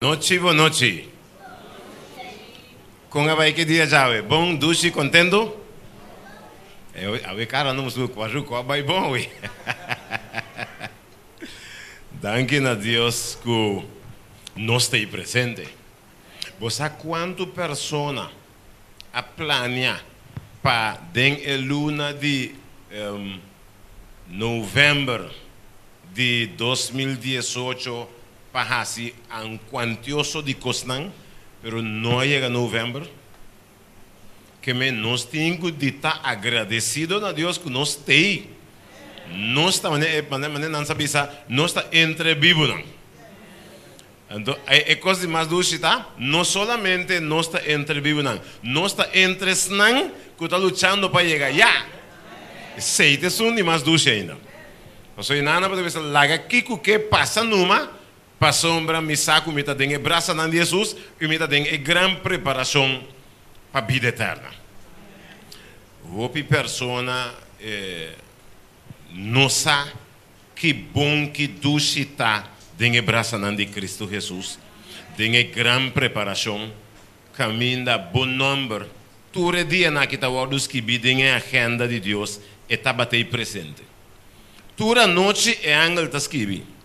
Nochi bo nochi. Kon a bai ki dia djawe? Bon, dushi, kontentu? Awe kara no musu kuaru ku a bai bon awe. Danki na Dios ku nos ta ei presente. Bo sa kuantu persona a plania pa den e luna di novèmber di 2018 pa hasi un kuantioso di kosnan, pero no a yega novèmber? Ke men nos tin ku di ta agradesido na Dios ku nos t'ei. Nos ta, manera nan sa bisa, nos ta entre bibunan. Anto, e kos di mas dushi ta, no solamente nos ta entre bibunan, nos ta entre esnan ku ta luchando pa yega ya. Esei ta esun di mas dushi ainda. Pasobra nan a bisa, Laga kiko ke pasa numa, pasobra mi sa ku mi ta den e brasanan di Hesus i mi ta den e gran preparashon pa bida eterna. Hopi persona no sa ki bon ki dushi ta den e brasanan di Kristu Hesus, den e gran preparashon kaminda bo nòmber tur e dianan aki ta wòrdu skibí den e agenda di Dios, e tabata ei presente. Tur anochi e angel ta skibi,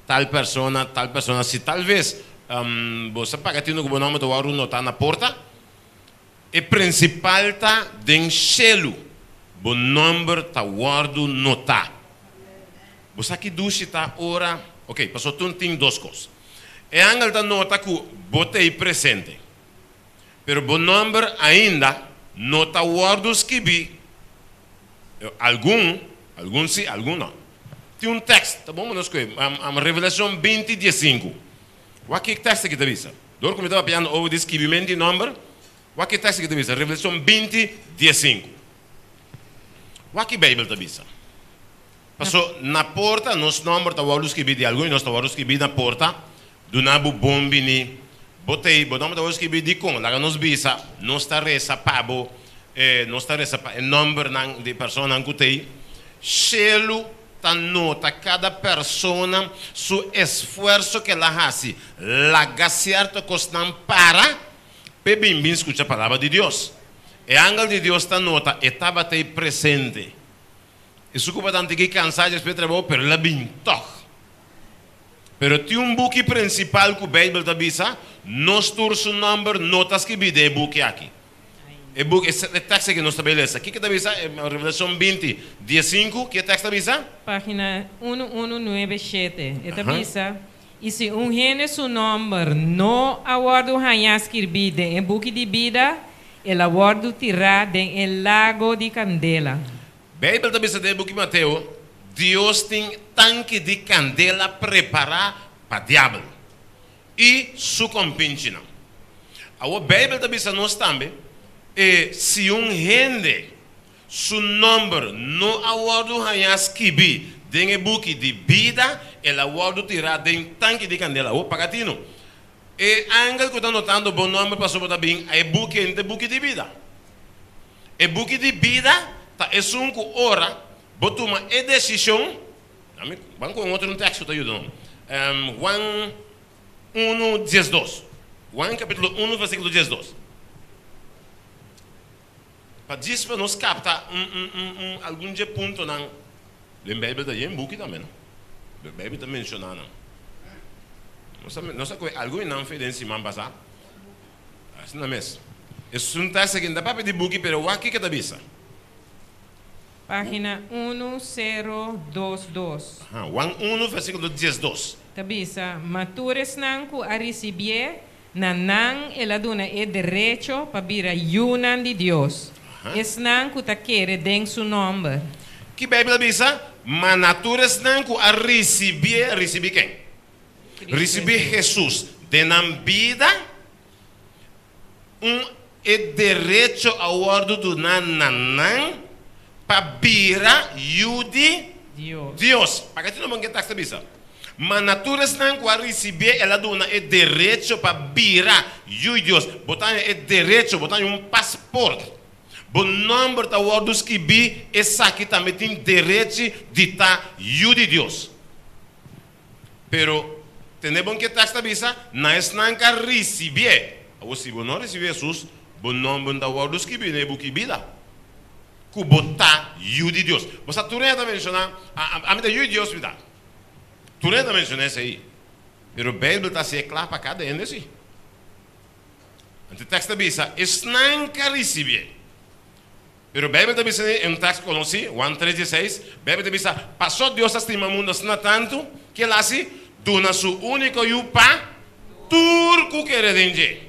Tal persona, tal persona. Si tal ves bo sa paga tinu ku bo nòmber ta wòrdu notá na porta, e prinsipal ta den shelu bo nòmber ta wòrdu notá. Bo sa ki dushi ta ora, ok, pasobra tur tin dos kos. E angel ta nota ku bo ta ei presente, pero bo nòmber ainda no ta wòrdu skibí. Algun, algun si, algun no. Tin un tekst, ta bon pa nos kohe, Revelashon 20, 15. Wak ki tekst aki ta bisa. Dor ku mi ta papiando over di skibimento di nòmber, wak ki tekst aki ta bisa, Revelashon 20, 15. Wak ki Beibel ta bisa. Paso na porta nos nòmber ta wòrdu skibí, di algun di nos ta wòrdu skibí na porta, duna bo bon bini. Bo ta ei, bo nòmber ta wòrdu skibí dikon? Laga nos bisa, nos ta resa pa bo, nos ta resa pa e nòmbernan di e personanan ku ta ei. Shelu ta nota kada persona su esfuerso ku el a hasi laga sierto kosnan para p'e bin bin skucha palabra di Dios. E angel di Dios ta nota e tabata ei presente. E su ku tabata tiki kansá despues di trabou, pero el a bin tòg. Pero tin un buki prinsipal ku Beibel ta bisa, nos tur su nòmber no ta skibí den e buki aki. E buki, e tekst aki nos ta bai lesa. Kiko ta bisa? Revelashon 20, 15, ki e tekst ta bisa? Página 1197. E ta bisa, I si un hende su nòmber no a wòrdu hañá skirbí den e buki di bida, el a wòrdu tirá den e lago di kandela. Beibel ta bisa den e buki Mateo, Dios tin tanki di kandela prepará pa Diabel i su kompinchinan. Awor Beibel ta bisa nos tambe, e si un hende su nòmber no a wòrdu hañá skibí den e buki di bida, el a wòrdu tirá den tanki di kandela. Awor paga tinu, e angel ku ta notando bo nòmber pasobra bo ta bin a e buki ei no ta e buki di bida. E buki di bida ta esun ku ora bo tuma e desishon, ami ban ku un otro teksto ta yuda nos, Juan unu 12, Juan kapitulo unu versíkulo 12, pa djis pa nos kapta un un un algun dje puntonan den Beibel ta yen buki tambe no, Beibel ta menshoná nan. Nos a nos a kohe algun di nan fe den siman pasá. Asina mes. Esun ta esaki no ta papia di buki pero wak kiko ta bisa. Pagina unu sero dos dos. Aha, Juan unu versikulo 12. Ta bisa, Ma tur esnan ku a risibié, na nan el a duna e derecho pa bira yunan di Dios, esnan ku ta kere den su nòmber. Ki Beibel a bisa? Ma na tur esnan ku a risibié, risibí ken? Risibí Hesus den nan bida, un e derecho a wòrdu duná na nan pa bira yu di Dios. Paga ti nomber ke taks ta bisa? Ma na tur esnan ku a risibié el a duna e derecho pa bira yu di Dios. Bo ta haña e derecho, bo ta haña un pasport. Bo nòmber ta wòrdu skibí, esaki tambe tin derechi di ta yu di Dios. Pero. Tende bon ki e tekst ta bisa, na esnan ku a risibié. Awor, si bo no risibí Hesus, bo nòmber no ta wòrdu skibí na e buki bida. Ku bo ta yu di Dios. Bo sa tur hende ta menshoná, Ami ta yu di Dios, mi ta. Tur hende ta menshoná esei. Pero Beibel ta hasié kla pa kada hende si. Anto e tekst ta bisa, Esnan ku a risibié. Pero Beibel ta bisa den un tekst konosí, Juan tres dieseis, Beibel ta bisa, Pasó Dios a stima mundu asina tantu, ke el hasi? Duna su úniko Yu pa tur ku kere den dje,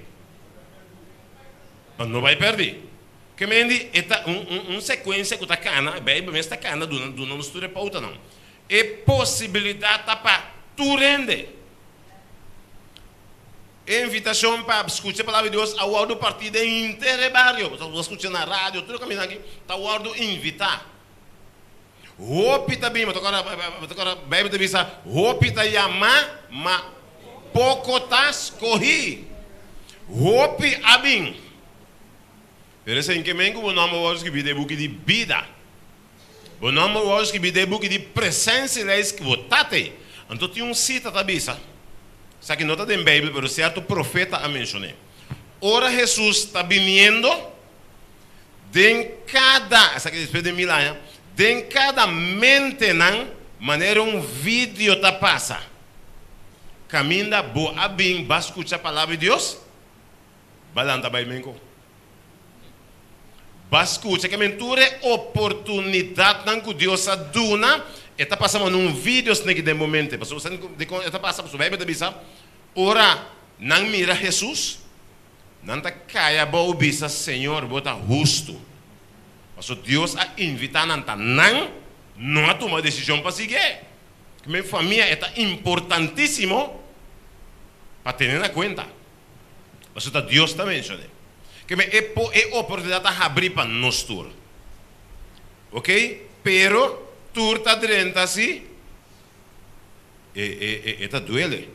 pa no bai pèrdí. Ke mendi e ta un un un sekuensia ku ta kana, Beibel mes ta kana duna duna nos tur e poutanan. E posibilidat ta pa tur hende. E invitashon pa skucha e Palabra di Dios a wòrdu partí den henter e bario. Bo ta skucha na radio, tur kaminda aki ta wòrdu invitá. Hopi ta bin, bo ta kòrda, bo ta kòrda Beibel ta bisa, hopi ta yamá, ma poko ta skohí. Hopi a bin. Pero esei ke men ku bo nòmber wòrdu skibí den e buki di bida. Bo nòmber wòrdu skibí den e buki di presensia leis ku bo Tate. Anto tin un sita ta bisa, esaki no ta den Beibel pero sierto profeta a menshon'é. Ora Hesus ta biniendo, den kada, esaki despues di mil aña, den kada mentenan manera un video ta pasa. Kaminda bo a bin ba skucha palabra di Dios, ba lanta bai menko. Ba skucha ke men tur e oportunidatnan ku Dios a duna, e ta pasa manda un video sneki den bo mente. Pasobra sa dikon e ta pasa? Pasobra Beibel ta bisa, ora nan mira Hesus, nan ta kai abou bisa, Señor, bo ta hustu. Pasobra Dios a invitá nan, ta nan no a tuma desishon pa siguié. Ke men famia e ta importantísimo pa tene na kuenta. Pasobra ta Dios ta menshon'é. Ke men e po e oportunidat ta habrí pa nos tur. Ok, pero tur ta drenta si e e e e ta duele.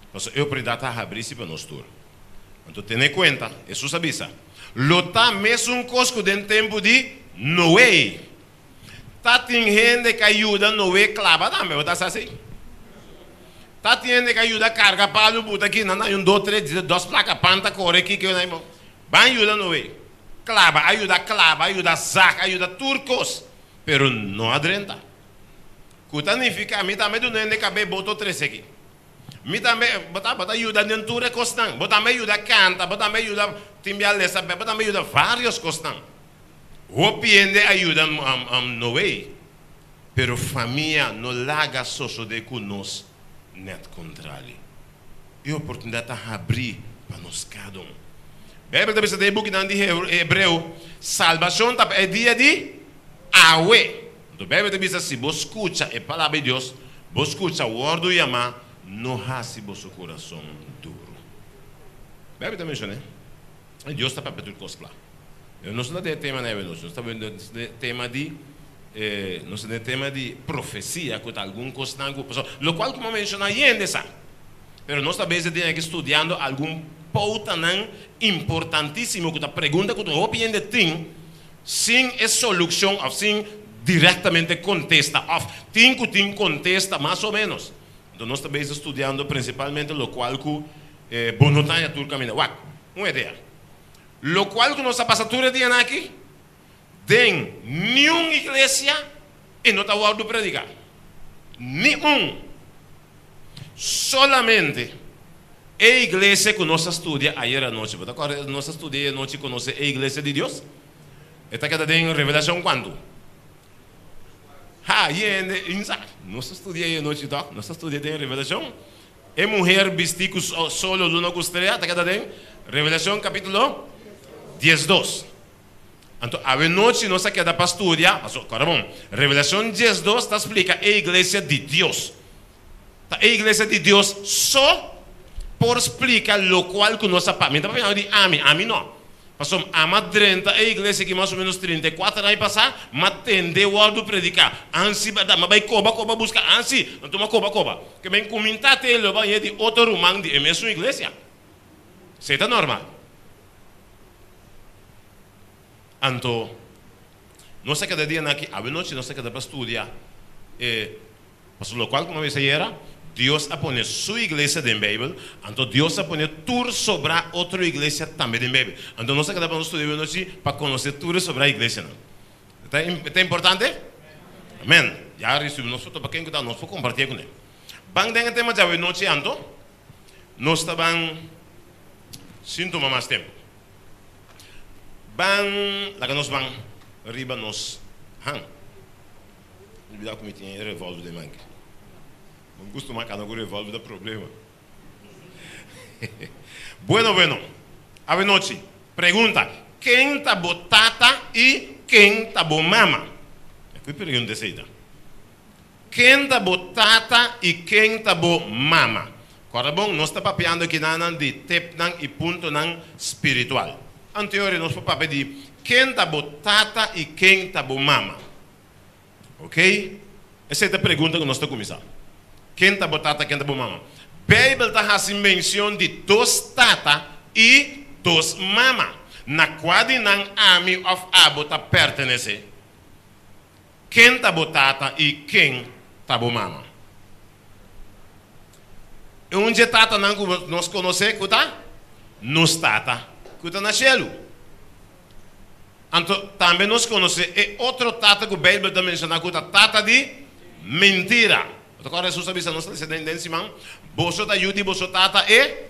Pasobra e oportunidat ta habrí si pa nos tur. Anto tene kuenta, Hesus a bisa, Lo ta mesun kos ku den tempu di Noe. Ta tin hende ka yuda Noe klaba tambe, bo ta sa si? Ta tin hende ka yuda karga palu buta aki, nan ta un dos tres dos plaka pan ta kore aki ke nan ban yuda Noe klaba, a yuda klaba, a yuda zag, a yuda tur kos, pero no a drenta. Ku ta nifiká mi tambe duna hende kab'é boto trese aki. Mi tambe, bo ta bo ta yuda den tur e kosnan, bo tambe yuda kanta, bo tambe yuda tin bia lesa, bo tambe yuda vários kosnan. Hopi hende a yuda Noe, pero famia no laga sosode ku nos, nèt kontrali. E oportunidat ta habrí pa nos kada un. Beibel ta bisa den e bukinan di Hebreo, Salbashon ta pa e dia di awe. Anto Beibel ta bisa, si bo skucha e palabra di Dios, bo skucha wòrdu yamá, no hasi boso kurason duru. Beibel ta menshoná. Dios ta papia tur kos kla. Pero nos no ta den e tema na nos, nos ta den e tema di, nos ta den e tema di profesia ku ta algun kosnan ku, pasobra lokual ku mi a menshoná yende sa, pero nos ta bezig den aki studiando algun poutanan importantísimo ku ta pregunta ku hopi hende tin sin e solushon òf sin direktamente kontesta òf tin ku tin kontesta mas o ménos. Enton nos ta bezig studiando prinsipalmente lokual ku bo no ta haña tur kaminda. Wak, un idea. Lokual ku nos a pasa tur e dianan aki, den niun iglesia e no ta wòrdu prediká. Ni un. Solamente e iglesia ku nos a studia ayer anochi. Bo ta kòrda nos a studia ayer anochi konosé e iglesia di Dios? E ta keda den Revelashon kuantu? Ha, yende, insa. Nos a studia ayer anochi tòg? Nos a studia den Revelashon. E muher bistí ku solo, luna ku strea ta keda den Revelashon kapítulo 12. Anto awenochi nos a keda pa studia, paso kòrda bon, Revelashon 12 ta splika e iglesia di Dios. Ta e iglesia di Dios so por splika lokual ku nos a pa. Mi ta papia di ami, ami no. Pasobra ama drenta e iglesia aki mas o menos 34 aña pasá, m'a tende wòrdu prediká. Ansi bèrdat, m'a bai koba koba buska ansi, anto m'a koba koba. Ke men kumintá te lo bañ'é di otro ruman di e mesun iglesia. Esei ta normal. Anto, nos a keda dianan aki, awe nochi nos a keda pa studia e, pasobra lokual ku m'a bisa ayera. Dios a pone su iglesia den Beibel, anto Dios a pone tur sobrá otro iglesia tambe den Beibel. Anto nos a keda pa nos studia awe pa konosé tur e sobrá iglesianan. Ta, ta importante? Amèn. Ya risibí nos foto pa ken ku ta, nos por kompartié kuné. Ban den e tema djawe nochi anto, nos ta ban sin tuma mas tempu. Ban, laga nos ban riba nos han. Olbidá ku mi tin e revòlver den manke. Bo kustumá kana ku revòlver ta problema. Bueno, bueno. Awe nochi, pregunta, Ken ta bo tata i ken ta bo mama? Ki pregunta esei ta? Ken ta bo tata i ken ta bo mama? Kòrda bon, nos ta papiando kinanan di tepnan i puntonan spiritual. Anteori nos por papia di ken ta bo tata i ken ta bo mama. Ok? Esei ta e pregunta ku nos ta kuminsá. Ken ta bo tata, ken ta bo mama? Beibel ta hasi menshon di dos tata i dos mama. Na kua di nan ami òf abo ta pertenesé? Ken ta bo tata i ken ta bo mama? E un dje tatanan ku nos konosé ku ta nos Tata ku ta na shelu. Anto tambe nos konosé e otro tata ku Beibel ta menshoná ku ta tata di mentira. Bo ta kòrda Hesus a bisa nos ta den den siman, Boso ta yu di boso tata e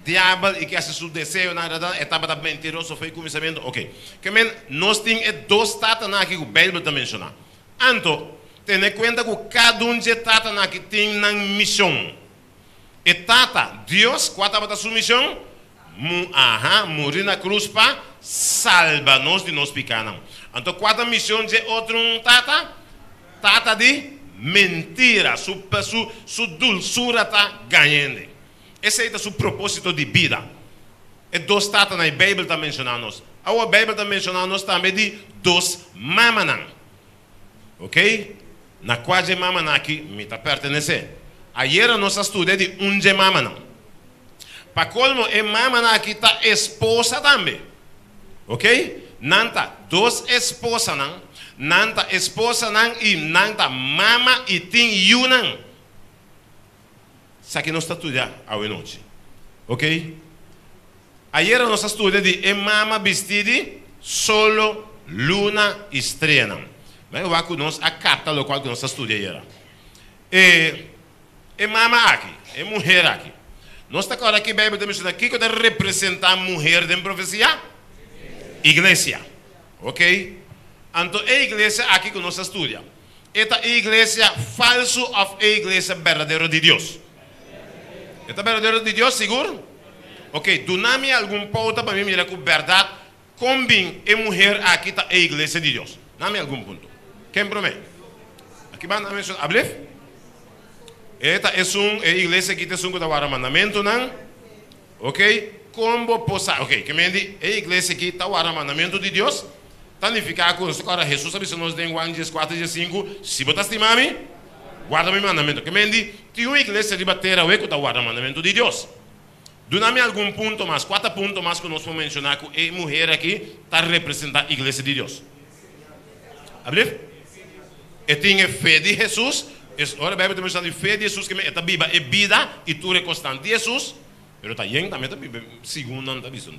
diabel i ke hasi su deseonan agradá, e tabata mentiroso fo'i kuminsamentu. Oke. Ke men nos tin e dos tatanan aki ku Beibel ta menshoná. Anto, tene kuenta ku kada un dje tatanan aki tin nan mishon. E Tata, Dios, kua tabata su mishon? Mu, aha, muri na krus pa salba nos di nos pikánan. Anto kua ta mishon dje otro un tata? Tata di mentira. Su, su, su dulsura ta gañ'hende. Esei ta su propósito di bida. E dos tatanan e Beibel ta menshoná nos. Awor Beibel ta menshoná nos tambe di dos mamanan. Ok? Na kua dje mamanan aki mi ta pertenesé? Ayera nos a studia di un dje mamanan. Pa kolmo e mamanan aki ta esposa tambe. Ok? Nan ta dos esposanan, nan ta esposanan i nan ta mama i tin yunan. Esaki nos ta studia awe nochi. Ok? Ayera nos a studia di e mama bistí di solo, luna i streanan. Bai wak ku nos a kapta lokual ku nos a studia ayera. E e mama aki, e muher aki. Nos ta kòrda ki Beibel ta menshoná kiko ta representá muher den profesia? Iglesia. Ok? Anto e iglesia aki ku nos a studia, e ta e iglesia falsu òf e iglesia berdadero di Dios? E ta berdadero di Dios, sigur? Ok, duna mi algun pouta pa mi mira ku bèrdat kon bin e muher aki ta e iglesia di Dios. Na mi algun punto. Ken promé? Aki banda a menshoná. Ablif? E ta esun, e iglesia aki ta esun ku ta warda mandamentunan. Ok, kon bo por sa? Ok, ke men di e iglesia aki ta warda mandamentu di Dios? Ta nifiká ku nos ta kòrda Hesus a bisa nos den Juan dieskuater diesinku, Si bo ta stima mi, warda mi mandamentu. Ke men di tin un iglesia riba tera awe ku ta warda mandamentu di Dios. Duna mi algun punto mas. Kua ta punto mas ku nos por menshoná ku e muher aki ta representá iglesia di Dios? Ablief? E tin e fe di Hesus. Ora Beibel ta menshoná di fe di Hesus, ke men e ta biba e bida i tur e kosnan di Hesus. Pero ta yen tambe ta biba segun nan ta bisa.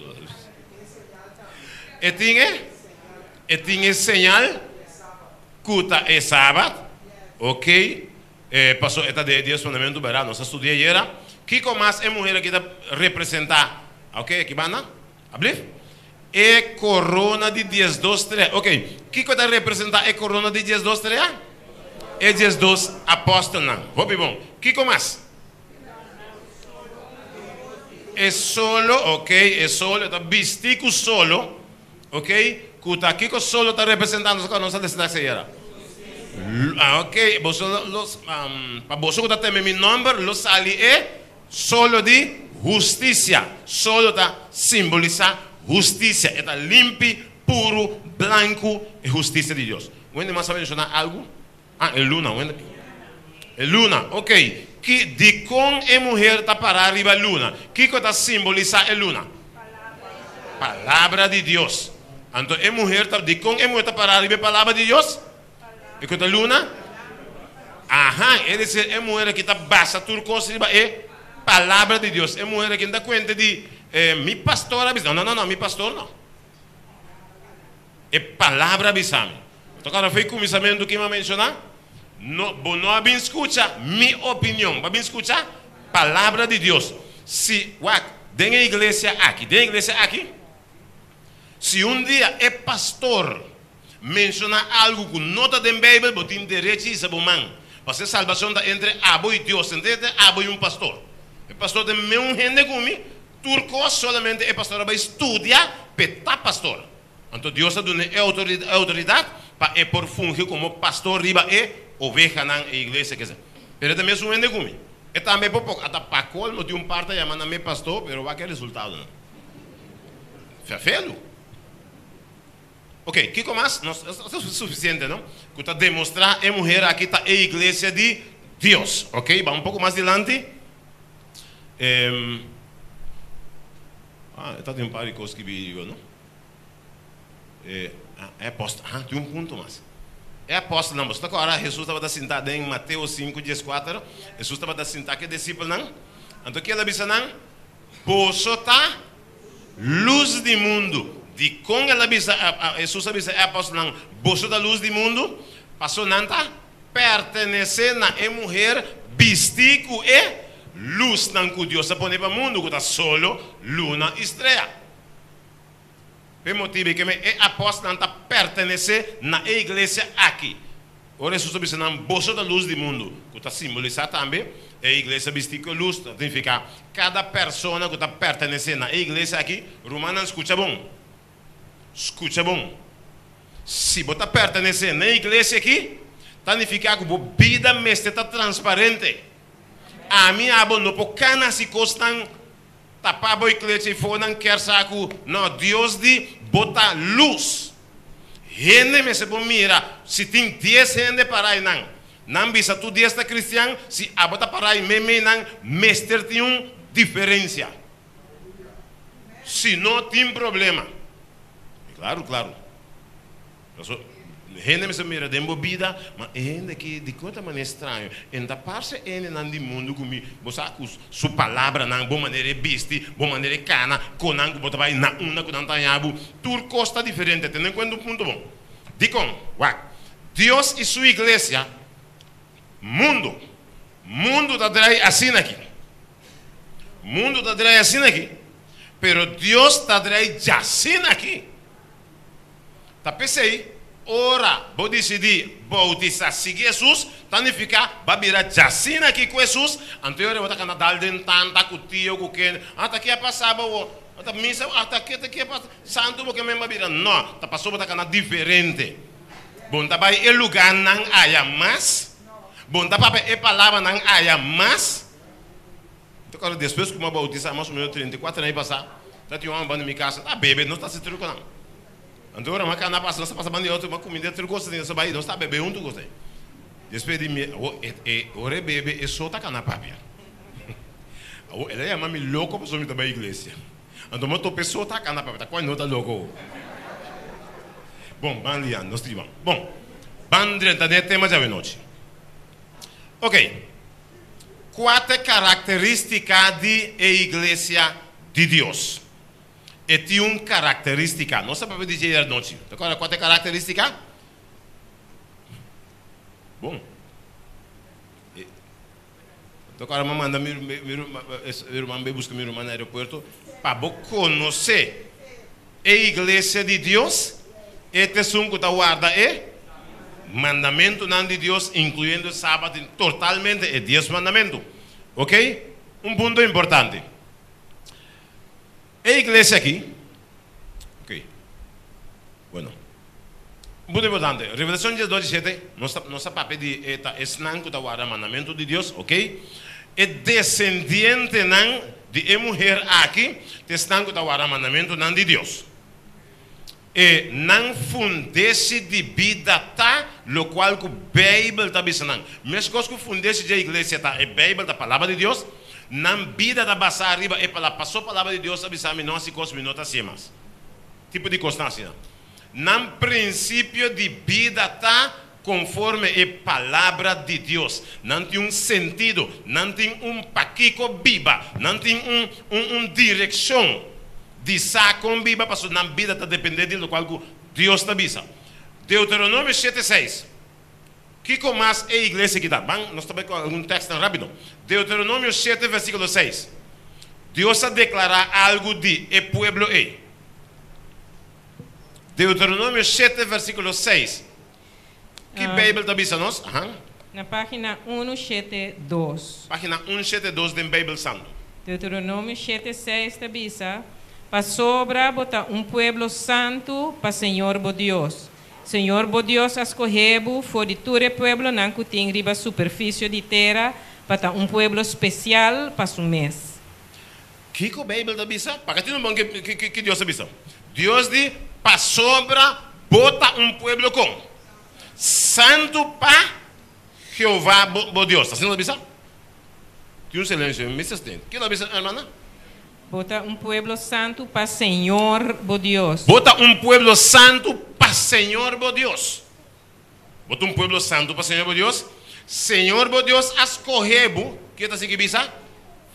E tin e e tin e señal ku ta e sabat. Ok. E paso e ta den e dies mandamentu bera. Nos a studia ayera. Kiko mas e muher aki ta representa? Ok, aki banda. Ablief? E korona di diesdos strea. Ok, kiko ta representa e korona di diesdos strea? E diesdos apòstelnan. Hopi bon. Kiko mas? E solo, ok, e solo, e ta bisti ku solo, ok, ku ta kiko solo ta representá nos nos a destaká esei era? Ah, ok, boso lo, pa boso ku ta teme mi nòmber lo sali e solo di hustisia. Solo ta simbolisá hustisia, e ta limpi, puru, blanku, e hustisia di Dios. Wende mas a menshoná algu? Ah, e luna, wende. E luna, ok. Ki, dikon e muher ta pará riba luna? Kiko ta simbolisá e luna? Palabra di Dios. Anto e muher ta, dikon e muher ta pará riba e palabra di Dios? E ku ta luna? Aha, es decir, e muher aki ta basa tur cos riba e Palabra di Dios. E muher aki no ta cuenta di mi pastor a bisa. No, no, no, mi pastor no. E Palabra a bisa mi. Toca ora fey cuminsamentu ki mi a menciona, no, bo no a bin scucha mi opinion, bo a bin scucha Palabra di Dios. Si, wak, den e iglesia aki, den e iglesia aki, si un dia e pastor Menshoná algu ku no ta den Beibel, bo tin derechi hisa bo man. Pasobra e salbashon ta entre abo i Dios, no ta entre abo i un pastor. E pastor ta meun hende ku mi, tur kos, solamente e pastor a bai studia p'e ta pastor. Anto Dios a dun'é e outoridat pa e por fungi komo pastor riba e ovehanan, e iglesia, kese. Pero e ta mesun hende ku mi. E tambe por poko, ata pa kolmo tin un par ta yama nan mi pastor, pero wak e resultadonan. Ferfelu. Ok, kiko mas? Nos ta sufisiente, no? Ku ta demostrá e muher aki ta e iglesia di Dios. Ok, ban un poko mas dilanti. Ah, e ta tin un par di kos skibí riba, no? E, ah, e apòstel, ah, tin un punto mas. E apòstelnan, boso ta kòrda Hesus tabata sintá den Mateo sinku dieskuater, Hesus tabata sintá ku e disipelnan, anto ke el a bisa nan? Boso ta Lus di mundu. Dikon el a bisa, Hesus a bisa e apòstelnan, Boso ta lus di mundu? Pasobra nan ta pertenesé na e muher bistí ku e lusnan ku Dios a pone pa mundu, ku ta solo, luna i strea. P'e motibu ei ke e apòstelnan ta pertenesé na e iglesia aki. Ora Hesus a bisa nan, Boso ta lus di mundu, ku ta simbolisá tambe e iglesia bistí ku e lus, ta signifiká kada persona ku ta pertenesé na e iglesia aki. Rumannan, skucha bon. Skucha bon. Si bo ta pertenesé na e iglesia aki, ta nifiká ku bo bida mester ta transparente. Ami abo no por kana hasi kosnan tapá bo iglesia i for nan kier sa ku no, Dios di bo ta lus. Hende mester por mira si tin dies hende para einan. Nan bisa tur dies ta cristian, si abo ta para ei meimei nan mester tin un diferencia. Si no tin problema. Claro, claro. Paso hende mester mira den bo bida, ma e hende aki dikon ta manera straño? E no ta parse e hendenan di mundu ku mi. Bo sa ku su palabranan, bo manera e bisti, bo manera e kana, konan ku bo ta bai na unda ku nan ta haña bo, tur kos ta diferente. Tene en kuenta un punto bon. Dikon? Wak. Dios i su iglesia, mundu. Mundu ta drai asina aki. Mundu ta drai asina aki, pero Dios ta drai djasina aki. Ta p'esei, ora bo disidí boutisá sigui Hesus, ta nifiká bo a bira djasina aki ku Hesus, anto e ora bo ta kanta dal den tanta ku tio ku ken, ah ta ke a pasá bo awor, ta misa, ah ta ke ta ke a pasá, santu bo ke men bo a bira. No, ta pasobra bo ta kanta diferente. Bo no ta bai e lugánan aya mas, bo no ta papia e palabranan aya mas. Mi ta kòrda despues ku mi a boutisá mas o ménos 34 aña pasá, ta tin un hòmber banda mi kasa, ta bebe, nos ta hasi trukonan. Anto ora mi a kana pasa, nos ta pasa banda di otro, mi a kuminda e truko asina, nos a bai, nos ta bebe huntu ku esei. Despues di mi, awor e, e, ora e bebe e so ta kana papia. Awor el a yama mi loko pasobra mi ta bai iglesia. Anto mi a topa e so ta kana papia, ta kua no ta loko. Bon, ban lian, nos triba. Bon, ban drenta den e tema djawe nochi. Oké. Kua ta e karakterístika di e iglesia di Dios? E tin un karakterístika. Nos a papia di dje anochi. Ta kòrda kua ta e karakterístika? Bon. Ta kòrda mi a manda mi ruman bai buska mi ruman na aeropuerto pa bo konosé e iglesia di Dios, e ta esun ku ta warda e mandamentunan di Dios, inkluyendo e Sabat i totalmente e Dies Mandamentu. Ok? Un punto importante. E iglesia aki, ok, bueno, un punto importante, Revelashon diesdos diesete, nos ta, nos ta papia di e ta esnan ku ta warda mandamentu di Dios, ok? E desendientenan di e muher aki ta esnan ku ta warda mandamentunan di Dios. E nan fundesi di bida ta lokual ku Beibel ta bisa nan. Meskos ku fundesi dje iglesia ta e Beibel, ta Palabra di Dios, nan bida ta basá riba e Palabra. Pasó Palabra di Dios ta bisa mi no hasi kos, mi no ta hasié mas. Tipo di kosnan asina. Nan prinsipio di bida ta. konforme e Palabra di Dios. Nan tin un sentido, nan tin un pakiko biba, nan tin un un un direkshon di sa kon biba pasobra nan bida ta dependé di lokual ku Dios ta bisa. Deuteronomio shete seis. Kiko mas e iglesia ki ta? Ban nos ta bai ku algun tèkstnan rápido. Deuteronomio shete versíkulo seis. Dios a deklará algu di e pueblo ei. Deuteronomio shete versíkulo seis. Ki Beibel ta bisa nos? Ahan. Na página unu shete dos. Página un shete dos den Beibel Santu. Deuteronomio shete seis ta bisa, Pasobra bo ta un pueblo santu pa Señor bo Dios. Señor bo Dios a skohe bo for di tur e pueblonan ku tin riba superfisio di tera pa ta un pueblo spesial pa su mes. Kiko Beibel ta bisa? Paga tinu bon ki Dios a bisa. Dios di, Pasobra bo ta un pueblo kon? Santu pa Jehová bo Dios. Asina ta bisa? Tin un silensio, mi mester stende. Kiko ta bisa, hermana? Bo ta un pueblo santu pa Señor bo Dios. Bo ta un pueblo santu pa Señor bo Dios. Bo ta un pueblo santu pa Señor bo Dios. Señor bo Dios a skohe bo, ke ta sigui bisa?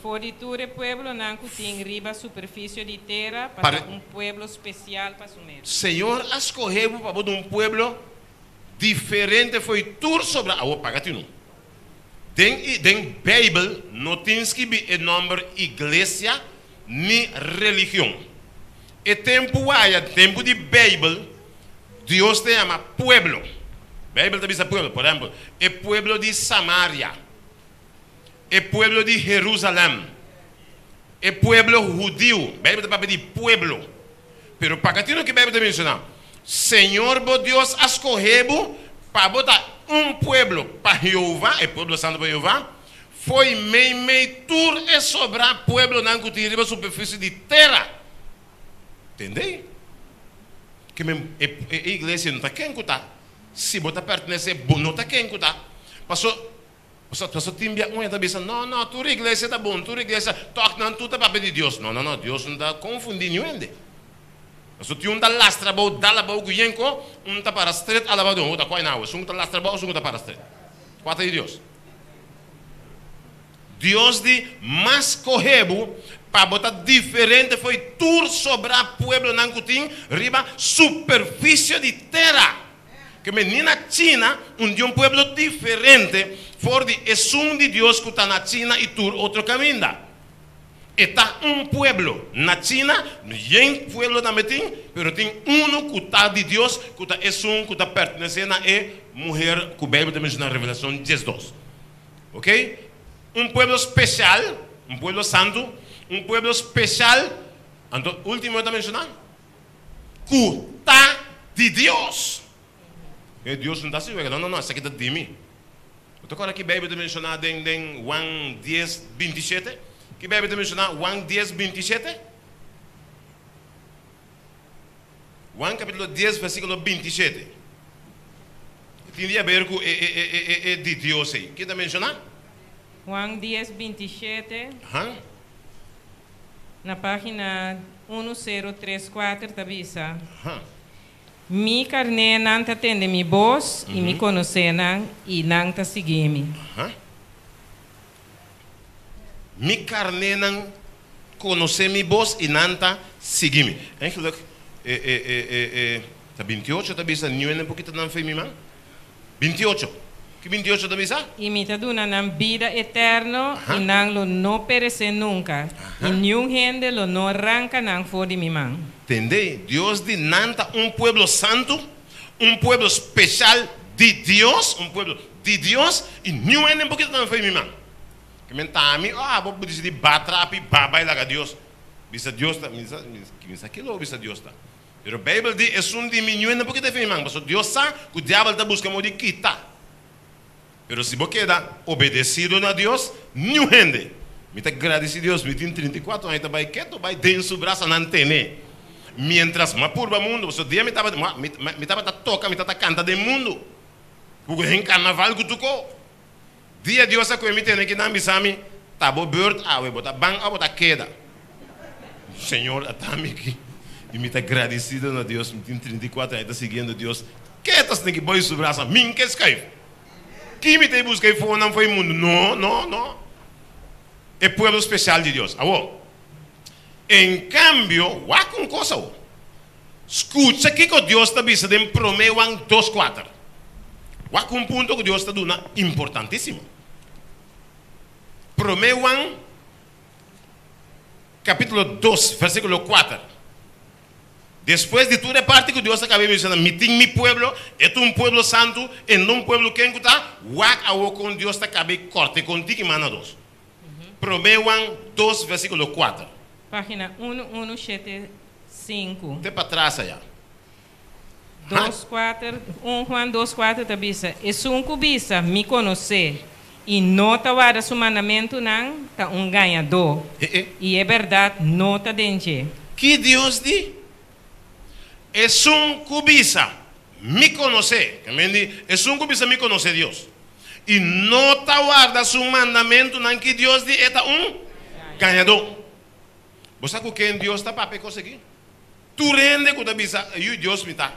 For di tur e pueblonan ku tin riba superfisio di tera pa ta un pueblo spesial pa su mes. Señor a skohe bo pa bo ta un pueblo diferente fo'i tur sobra. Awor paga tinu. Den i den Beibel no tin skibí e nòmber iglesia ni religion. E tempu waya, tempu di Beibel, Dios ta yama pueblo. Beibel ta bisa pueblo, por ehèmpel, e pueblo di Samaria, e pueblo di Herusalèm, e pueblo hudiu. Beibel ta papia di pueblo. Pero pakatino ke Beibel ta menshoná? Señor bo Dios a skohe bo pa bo ta un pueblo pa Jehová, e pueblo santu pa Jehová, fo'i meimei tur e sobrá pueblonan ku tin riba superfisie di tera. Tendei? Ke men e e iglesia no ta ken ku ta. Si bo ta pertenesé, bo no ta ken ku ta. Paso Pasobra pasobra tin bia un hende ta bisa, No, no, tur iglesia ta bon, tur iglesia, tòg nan tur ta papia di Dios. No, no, no, Dios no ta konfundí niun hende. Pasobra tin un ta lastra abou, dal abou ku yenko, un ta para stret alabou di un, ta koi na awa. Esun ku ta lastra abou, esun ku ta para stret. Kua ta di Dios? Dios di mas kohe bo pa bo ta diferente fo'i tur sobrá pueblonan ku tin riba superfisio di tera. Ke men ni na China, un di un pueblo diferente for di esun di Dios ku ta na China i tur otro kaminda. E ta un pueblo na China, yen pueblo tambe tin, pero tin unu ku ta di Dios, ku ta esun ku ta pertenesé na e muher ku Beibel ta menshoná na Revelashon diesdos. Oke? Un pueblo spesial, un pueblo santu, un pueblo spesial, anto último e ta menshoná. Ku ta di Dios. E Dios no ta hasi wega. No, no, no, esaki ta di mi. Bo ta kòrda ki Beibel ta menshoná den den Juan dies binti shete? Ki Beibel ta menshoná Juan dies binti shete? Juan kapítulo dies versíkulo binti shete. E tin di haber ku e e e e e di Dios ei. Ki ta menshoná? Juan dies binti shete. Aha. Na página unu sero tres kuater ta bisa, Mi karnénan ta tende mi bos i mi konosé nan i nan ta sigui mi. Mi karnénan konosé mi bos i nan ta sigui mi. Eigenlijk e e e e ta bintiocho ta bisa niun hende por kita nan fe mi man. Bintiocho. Ki bintiocho ta bisa? I mi ta duna nan bida eterno, i nan lo no peresé nunka, i niun hende lo no ranka nan for di mi man. Tende, Dios di nan ta un pueblo santu, un pueblo speshal di Dios, un pueblo di Dios, i niun hende por kita nan for di mi man. Ke men ta ami, oh, abo por disidí ba trapi, ba bai laga Dios. Bisa Dios ta, mi sa, mi sa kilo bisa Dios ta. Pero Beibel di, Esun di mi ñuenda por kita fi mi man, pasobra Dios sa ku diabel ta buska modo di kita. Pero si bo keda obedesido na Dios, niun hende. Mi ta gradisi Dios, mi tin 34 aña ta bai ketu bai den su brasanan tene. Mientras mi a purba mundu, pasobra dia mi tabata, mi tabata toka, mi tabata kanta den mundu. Ku den karnaval ku tuko. Dia Dios a koe mi tene kinan bisa mi, Ta bo beurt awe, bo ta ban o bo ta keda? Señor a ta mi aki y mi ta gradicido na Dios, mi tin 34 aña ta siguiendo Dios. Ke ta sneaky boy su brasa? Min ke skuif. Ki mi ta e buska e fonan for e mundu? No, no, no. E pueblo spesial di Dios. Awor, en kambio, wak un kos awor. Skucha kiko Dios ta bisa den Promé Juan dos kuater. Wak un punto ku Dios ta duna importantísimo. Promé Juan kapítulo dos, versíkulo kuater. Despues di tur e parti ku Dios a kaba e menshoná, Mi tin mi pueblo, e ta un pueblo santu, e no un pueblo ken ku ta wak awor kon Dios ta kaba e kòrta e konti ki manda nos. Promé Juan dos versíkulo kuater. Página unu unu shete sinku. Te patras ayá. Dos kuater, un Juan dos kuater ta bisa, Esun ku bisa, Mi konosé, i no ta warda su mandamentunan, ta un gañadó, i e bèrdat no ta den dje. Ki Dios di? Esun ku bisa, Mi konosé, ke men di, esun ku bisa mi konosé Dios, i no ta warda su mandamentunan, ki Dios di? E ta un gañadó. Bo sa ku ken Dios ta papia e kos aki? Tur hende ku ta bisa, Yu Dios mi ta.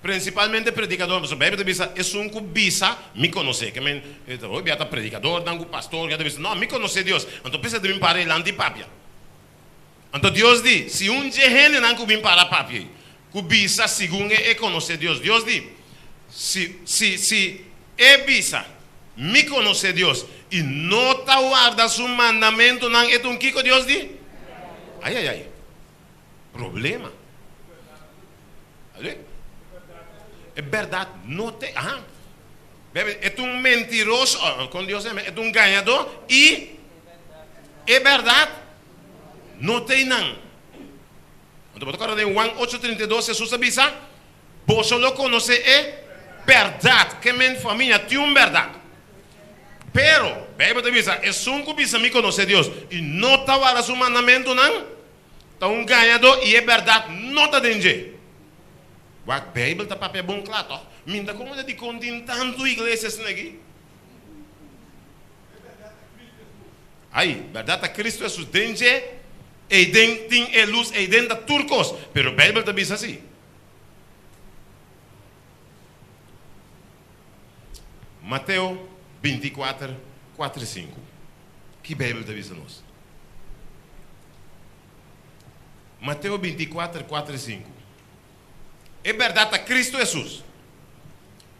Prinsipalmente predikadornan, pasobra Beibel ta bisa, Esun ku bisa, mi konosé. Ke men, hopi bia ta predikadornan ku pastor ku ta bisa, No, mi konosé Dios. Anto p'esei ta bin para dilanti papia. Anto Dios di, Si un dje hendenan ku bin para papia ei, ku bisa segun e e konosé Dios, Dios di, Si, si, si e bisa, Mi konosé Dios, i no ta warda su mandamentunan, e ta un kiko Dios di? Ai, ai, ai. Problema. Ale? E bèrdat no te, aha. Bebe, e ta un mentiroso, kon Dios yama? E ta un gañadó i e bèrdat no te einan. Anto bo ta kòrda den Juan ocho trinta i dos Hesus a bisa, Boso lo konosé e bèrdat. Ke men famia tin un bèrdat. Pero, Beibel ta bisa, esun ku bisa mi konosé Dios i no ta warda su mandamentunan, ta un gañadó i e bèrdat no ta den dje. Wak, Beibel ta papia bon kla, tòg? Mi ta komprendé dikon tin tantu iglesia asina aki. Ai, bèrdat ta Kristu Hesus den dje, eiden tin e lus, eiden ta tur kos. Pero Beibel ta bisa si. Mateo bintikuater, kuater i sinku. Ki Beibel ta bisa nos? Mateo bintikuater, kuater i sinku. E bèrdat ta Kristu Hesus.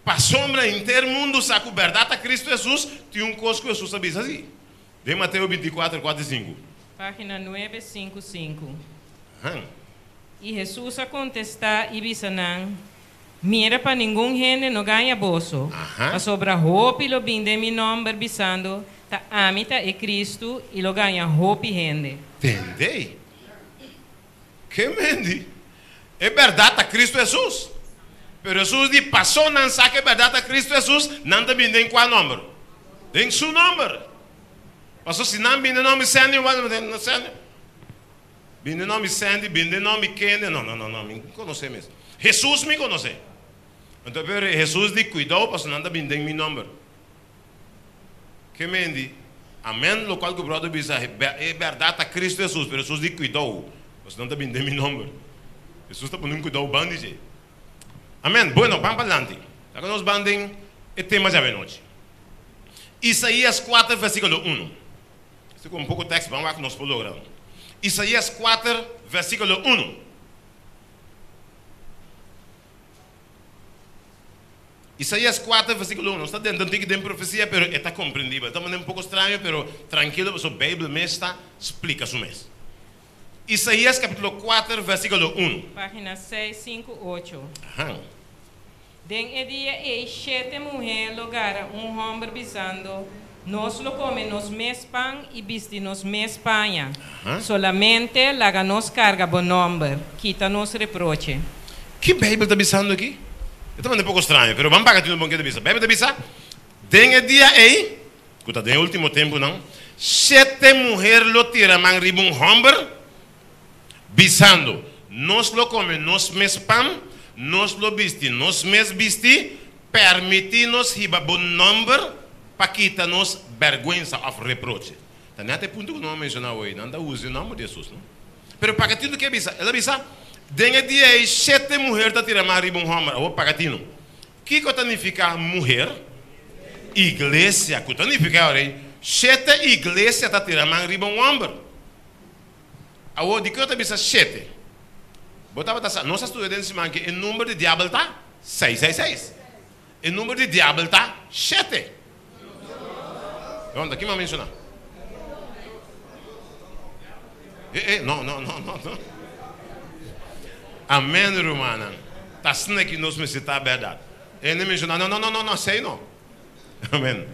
Pasobra henter mundu sa ku bèrdat ta Kristu Hesus, tin un kos ku Hesus a bisa si. Den Mateo bintikuater, kuater i sinku. Página nuebe sinku sinku. I Hesus a kontestá i bisa nan, Mira pa ningun hende no gaña boso, pasobra hopi lo bin den mi nòmber bisando, Ta ami ta e Kristu, i lo gaña hopi hende. Tendei? Ke mendi? E bèrdat ta Kristu Hesus. Pero Hesus di, Pasó nan sa ku e bèrdat ta Kristu Hesus, nan ta bin den kua nòmber? Den su nòmber. Pasó si nan bin den nòmber Sandy, Sandy. Binde nòmber Sandy, binde nòmber kende, no, no, no, no, mi no konosé mes. Hesus mi konosé. Anto pero Hesus di, Kuidou pasobra nan ta bini den mi nòmber. Ke men di, Amèn, lokual ku bròder bisa, e bèrdat ta Kristu Hesus, pero Hesus di, Kuidou pasobra nan ta bini den mi nòmber. Hesus ta pone un kuidou ban di dje. Amèn. Bueno, ban padilanti. Laga nos ban den e tema djawe nochi. Isaías kuater versíkulo unu. Esta ku un poko tekst, ban wak nos por logra. Isaías kuater, versíkulo unu. Isaías kuater, versíkulo unu. Nos ta dentro un tiki den profesia, pero e ta komprendibel. E ta manera un poko straño, pero trankilo, pasobra Beibel mes ta splika su mes. Isaías kapítulo kuater, versíkulo unu. Página seis, sinku, ocho. Den e dia ei shete muhé lo gara un hòmber bisando, Nos lo kome nos mes pan i bisti nos mes paña. Solamente laga nos karga bo nòmber, kita nos reproche. Ki Beibel ta bisando aki? E ta manda un poko straño, pero ban paga tinu bon ke ta bisa. Beibel ta bisa, Den e dia ei, ku ta den e último tempunan, shete muher lo tira man riba un hòmber, bisando, Nos lo kome nos mes pan, nos lo bisti nos mes bisti, pèrmití nos hiba bo nòmber pa kita nos bèrgwensa òf reproche. Ta nèt e punto ku nos a menshoná awe, nan ta usa e nòmber di Hesus, no? Pero pagatino ke bisa? El a bisa, Den e dia ei shete muher ta tira man riba un hòmber. Awor pagatino. Kiko ta nifiká muher? Iglesia. Ku ta nifiká awor ei? Shete iglesia ta tira man riba un hòmber. Awor, dikon e ta bisa shete? Bo tabata sa, nos a studia den siman ke e number di diabel ta seis seis seis. E number di diabel ta shete. Ronda, kin mi a menshoná? Eh, eh, no, no, no, no, no. Amen, rumannan. Ta asina ki nos mester ta bèrdat. E hende menshoná, no, no, no, no, no, esei no. Amen.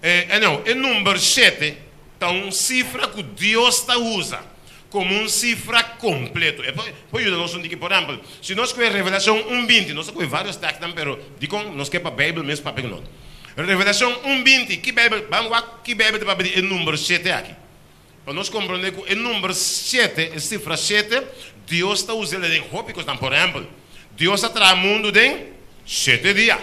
Eh, anyhow, e number shete ta un sifra ku Dios ta usa komo un sifra kompleto. E por yuda nos un tiki. Por ehèmpel, si nos kohe Revelashon un binti, nos a kohe vários tèkstnan, pero dikon nos ke pa Beibel mes papia ku nos? Revelashon un binti, ki Beibel, ban wak ki Beibel ta papia di e number shete aki. Pa nos komprondé ku e number shete, e sifra shete, Dios ta us'el den hopi kosnan. Por ehèmpel, Dios a traha mundu den shete dia.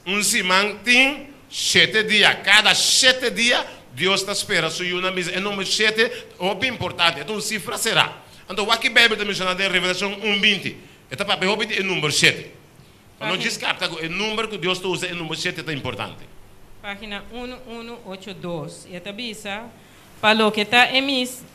Un siman tin shete dia. Kada shete dia Dios ta spera su yunan bisa. E number shete ta hopi importante. E ta un sifra será. Anto wak ki Beibel ta menshoná den Revelashon un binti? E ta papia hopi di e number shete. Pa no djis kapta ku e number ku Dios ta usa e number shete ta importante. Página unu unu ocho dos. E ta bisa, Pa loke ta e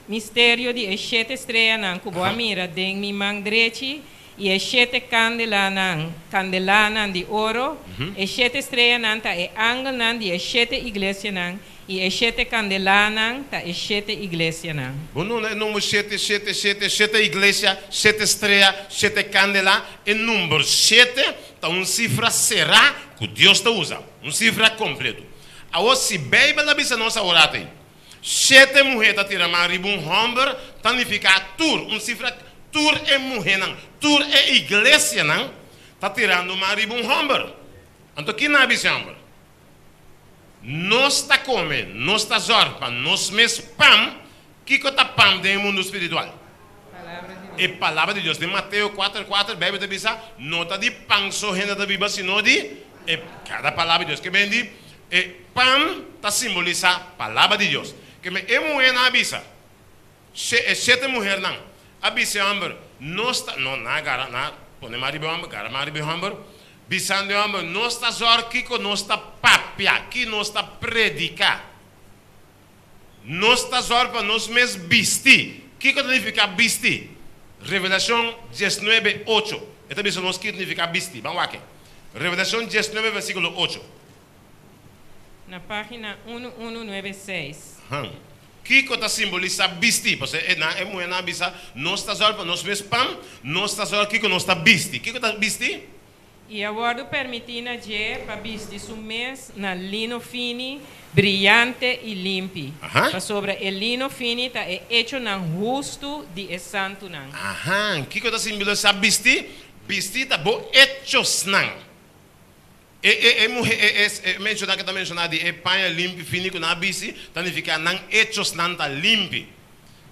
misterio di e shete streanan ku bo a mira den mi man drechi i e shete kandelanan, kandelanan di oro, e shete streanan ta e angelnan di e shete iglesianan i e shete kandelanan ta e shete iglesianan. Bo nuna e number shete, shete, shete, shete iglesia, shete strea, shete kandela. E number shete ta un sifra será ku Dios ta usa, un sifra kompleto. Awor, si Beibel a bisa nos aworat ei, shete muhé ta tira man riba un hòmber, ta nifiká tur, un sifra, tur e muhénan, tur e iglesianan ta tirando man riba un hòmber. Anto ki nan a bisa e hòmber? Nos ta kome, nos ta zòrg pa nos mes pam. Kiko ta pam den e mundu spiritual? E Palabra di Dios. Den Mateo kuater kuater, Beibel ta bisa, No ta di pan so hende ta biba, sino di e kada palabra di Dios. Ke men di, e pan ta simbolisá Palabra di Dios. Ke men e muhénan a bisa, e shete muhernan a bisa e hòmber, Nos ta, no, nan a gara, nan a pone man riba e hòmber, gara man riba e hòmber, Bisando e hòmber, Nos ta zòrg kiko nos ta papia, ki nos ta prediká. Nos ta zòrg pa nos mes bisti. Kiko ta nifiká bisti? Revelashon diesnuebe, ocho. E ta bisa nos kiko ta nifiká bisti. Ban wak e. Revelashon diesnuebe, versíkulo ocho. Na página unu unu nuebe seis. Han. Kiko ta simbolisá bisti? Pasobra e nan, e muhénan a bisa, Nos ta zòrg pa nos mes pan, nos ta zòrg kiko nos ta bisti. Kiko ta bisti? I a wòrdu permití na dje pa bisti su mes na lino fini, briyante i limpi, pasobra e lino fini ta e echonan hustu di e santunan. Aha, kiko ta simbolisá bisti? Bisti ta bo echosnan. E e e muhé e e e menshoná ke ta menshoná di e paña limpi fini ku nan a bisti ta nifiká nan echosnan ta limpi.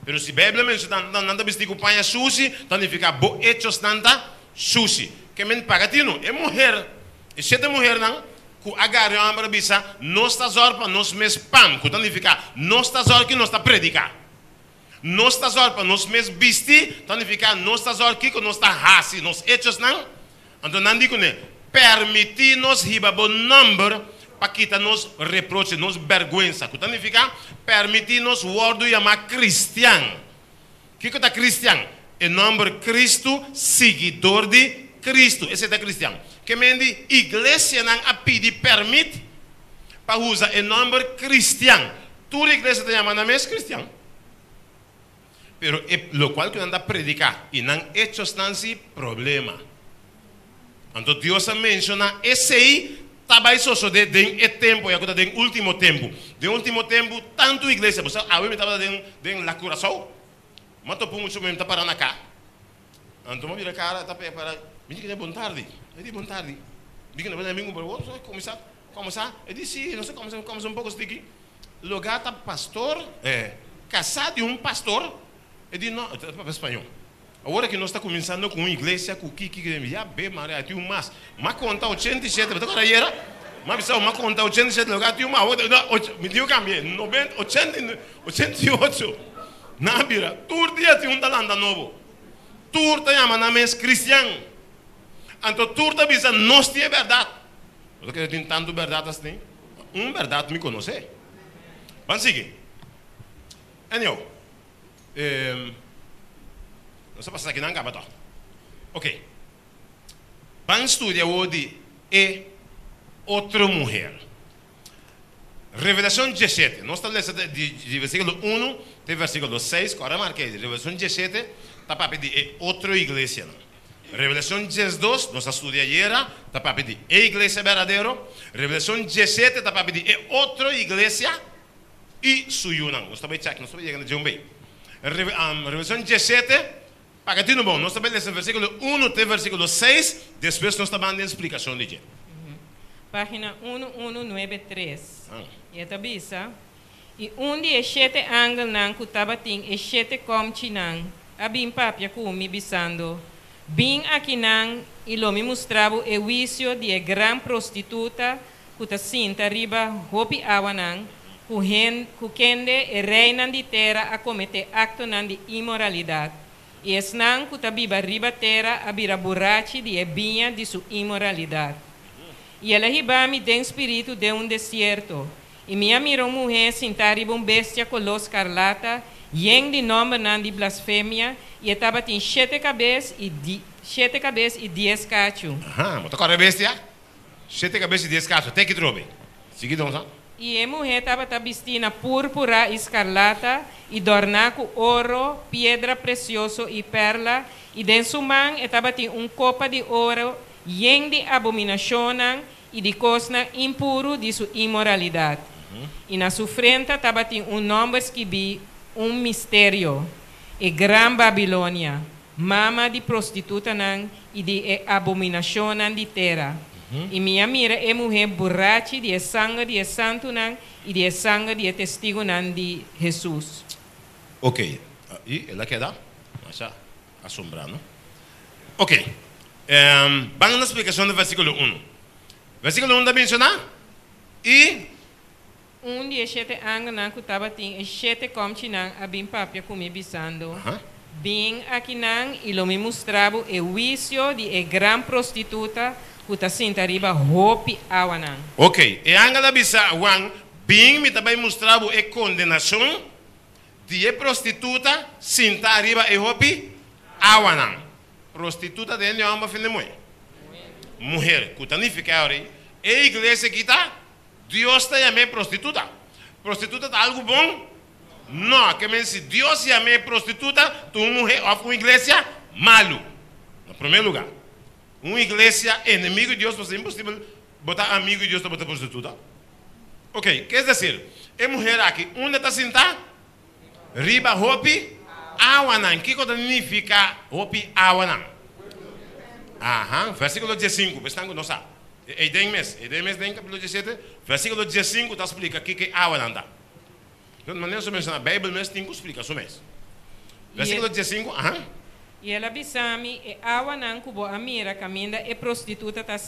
Pero si Beibel a menshoná nan nan ta bisti ku paña shushi ta nifiká bo echosnan ta shushi. Ke men paga tinu. E muher e shete muhernan ku a gara e hòmber a bisa, Nos ta zòrg pa nos mes pan, ku ta nifiká nos ta zòrg ki nos ta prediká. Nos ta zòrg pa nos mes bisti, ta nifiká nos ta zòrg kiko nos ta hasi, nos echosnan. Anto nan di kuné, Permití nos hiba bo nòmber pa kita nos reproche, nos bèrgwensa, ku ta nifiká, permití nos wòrdu yamá kristian. Kiko ta kristian? E nòmber Kristu, siguidor di Kristu. Esei ta kristian. Ke men di iglesianan a pidi pèrmit pa usa e nòmber kristian. Tur iglesia ta yama nan mes kristian. Pero e lokual ku nan ta prediká i nan echosnan si problema. Anto Dios a menshoná esei ta bai sosodé den e tempu ya ku ta den último tempu. Den último tempu tantu iglesia, bo sa awe mi tabata den den La Curaçao, mi a topa un muchacho mi ta para na ka, anto mi a bira kara ta para, mi di kende bon tardi, e di bon tardi, mi di kende bo amigu, bo kuminsá kòmensá, e di si, nos a kòmensá kòmensá un poko stiki. Logá ta pastor, eh, kasá di un pastor, e di no, ta papia spañó. Awor aki nos ta kuminsando ku un iglesia ku ki ki ki, ya be Maria, tin un mas. M'a konta 87, bo ta kòrda ayera? M'a bisa bo, m'a konta 87, logá tin un mas, awor no, mi tin ku kambia, noventa, ochenta i, ochenta i ocho. Nan a bira, tur dia tin un ta lanta nobo. Tur ta yama nan mes kristian. Anto tur ta bisa nos tin e bèrdat. Bo ta kere tin tantu bèrdat asina? Un bèrdat mi konosé. Ban sigui. Anyhow, nos a pasa esaki nan kaba tòg. Ok. Ban studia awor di e otro muher. Revelacion diesshete, nos ta lesa di versiculo unu te versiculo seis, cu ora marca ei, Revelacion diesshete ta papia di e otro iglesianan. Revelacion diesdos, nos a studia ayera, ta papia di e iglesia berdadero. Revelacion diesshete ta papia di e otro iglesia y su yunan. Nos ta bay check, nos ta bay yega na dje un bay. Revelacion diesshete, paga tinu bon, nos ta bay lesa versiculo unu te versiculo seis, despues nos ta ban den splicacion di dje. Página unu unu nuebe tres. I e ta bisa, I un di e shete angelnan ku tabatin e shete kòmchinan a bin papia ku mi, bisando, Bin akinan, i lo mi mustra bo e huisio di e gran prostituta ku ta sinta riba hopi awanan, ku hen ku kende e reinan di tera a kometé aktonan di inmoralidat, i esnan ku ta biba riba tera a bira burachi di e biña di su inmoralidat. I el a hiba mi den spiritu den un desierto, i mi a mira un muhé sintá riba un bestia koló skarlata, yen di nòmbernan di blasfemia, i e tabatin shete kabes i shete kabes i dies kachu. Aha, bo ta kòrda e bestia? Shete kabes i dies kachu, te ki trobe. Sigui don sa. I e muhé tabata bistí na púrpura i skarlata, i dòrná ku oro, piedra presioso i pèrla, i den su man e tabatin un kopa di oro yen di abominashonnan i di kosnan impuru di su inmoralidat. I na su frenta tabatin un nòmber skibí, un misterio, E Gran Babilonia, mama di prostitutanan i di e abominashonnan di tera. I mi a mira e muhé burachi di e sanger di e santunan i di e sanger di e testigunan di Hesus. Ok, i el a keda masha asombrá, no? Ok, ban na splikashon di versíkulo unu. Versíkulo unu ta menshoná, I. Un di e shete angelnan ku tabatin e shete kòmchinan a bin papia ku mi, bisando, Bin akinan, i lo mi mustra bo e huisio di e gran prostituta ku ta sinta riba hopi awanan. Ok, e angel a bisa Juan, Bin, mi ta bai mustra bo e kondenashon di e prostituta sinta riba e hopi awanan. Prostituta den hende hòmber òf hende muhé? Muher, ku ta nifiká ora ei, e iglesia aki ta Dios ta yam'é prostituta. Prostituta ta algu bon? No. Ke men si Dios yam'é prostituta, ta un muhé òf un iglesia malu. Na promé lugá, un iglesia enemigu di Dios, pasobra imposibel bo ta amigu di Dios ta bo ta prostituta. Ok, ke es desir, e muher aki unda ta sintá? Riba hopi awanan. Kiko ta nifiká hopi awanan? Aha, versíkulo diesinku, pa esnan ku no sa. Ei den mes, ei den mes den kapítulo diesete, versíkulo diesinku ta splika kiko e awanan ta. Manera su menshoná, Beibel mes tin ku splika su mes. Versíkulo diesinku, aha. I el a bisa mi, E awanan ku bo a mira kaminda e prostituta ta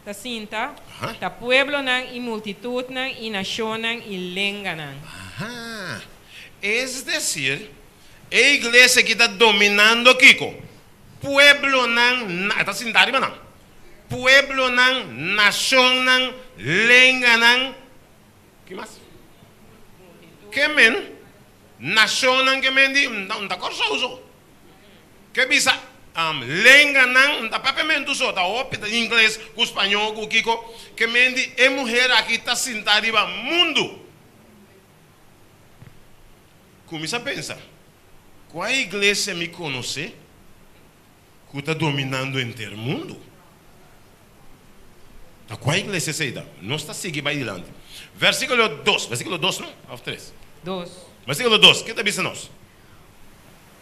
ta sinta, ta pueblonan i multitutnan i nashonnan i lenganan. Aha. Es desir, e iglesia aki ta dominando kiko? Pueblonan, e ta sinta riba nan. Pueblonan, nashonnan, lenganan, ki mas? Ke men? Nashonnan ke men di, N ta Kòrsou so. Ke bisa, Lenganan, N ta papiamentu so, ta hopi ta ingles ku spañó ku kiko. Ke men di, e muher aki ta sinta riba mundu. Kuminsá pensa, Kua iglesia mi konosé ku ta dominando henter mundu? Ta kua iglesia esei ta? Nos ta sigui bai dilanti. Versíkulo dos, versíkulo dos no? Òf tres? Dos. Versíkulo dos, ke ta bisa nos?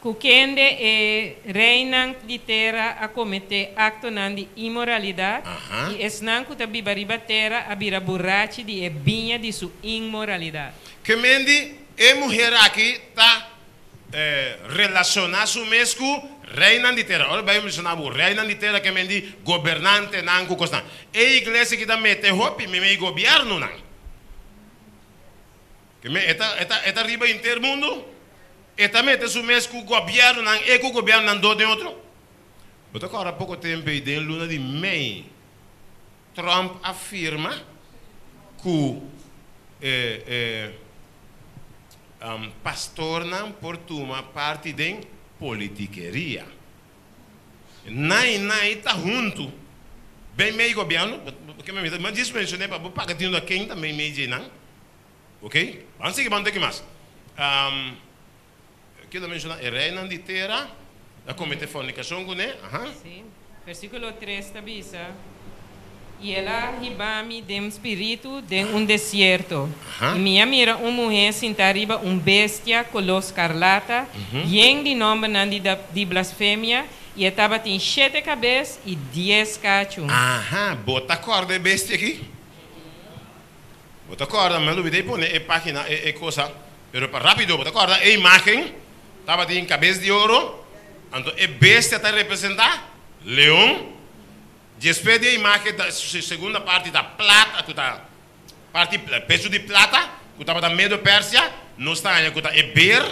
Ku kende e reinan di tera a kometé aktonan di inmoralidat, i esnan ku ta biba riba tera a bira burachi di e biña di su inmoralidat. Ke men di e muher aki ta Relashoná su mes ku reinan di tera. Ora Beibel menshoná bo reinan di tera ke men di gobernantenan ku kosnan. E iglesia ki ta mete hopi meimei gobièrnunan. Ke men e ta e ta e ta riba henter mundu. E ta mete su mes ku gobièrnunan e ku gobièrnunan dor den otro. Bo ta kòrda poko tempu ei den luna di mei Trump a firma ku e e pastornan por tuma parti den politikeria. Nai nai ta huntu ben mei gobièrnu, mi a djis menshoné pa bo paga tinu ken ta mei mei dje nan. Ok, ban sigui ban teki mas. Keda menshoná e reinan di tera a kometé fornikashon kuné. Aha. Sí. Versíkulo tres ta bisa, I el a hiba mi den spiritu den un desierto, i mi a mira un muhé sintá riba un bestia koló skarlata, yen di nòmbernan di di blasfemia, i e tabatin shete kabes i dies kachu. Aha, bo ta kòrda e bestia akí? Bo ta kòrda, mi a lubidá i pone e página, e cosa, pero pa rápido, bo ta kòrda e imágen tabatin kabes di oro, anto e bestia ta representá leon, despues di e imágen ta segunda parti ta plata, ku ta parti peso di plata, ku tabata Medo Persia, nos ta haña ku ta e ber,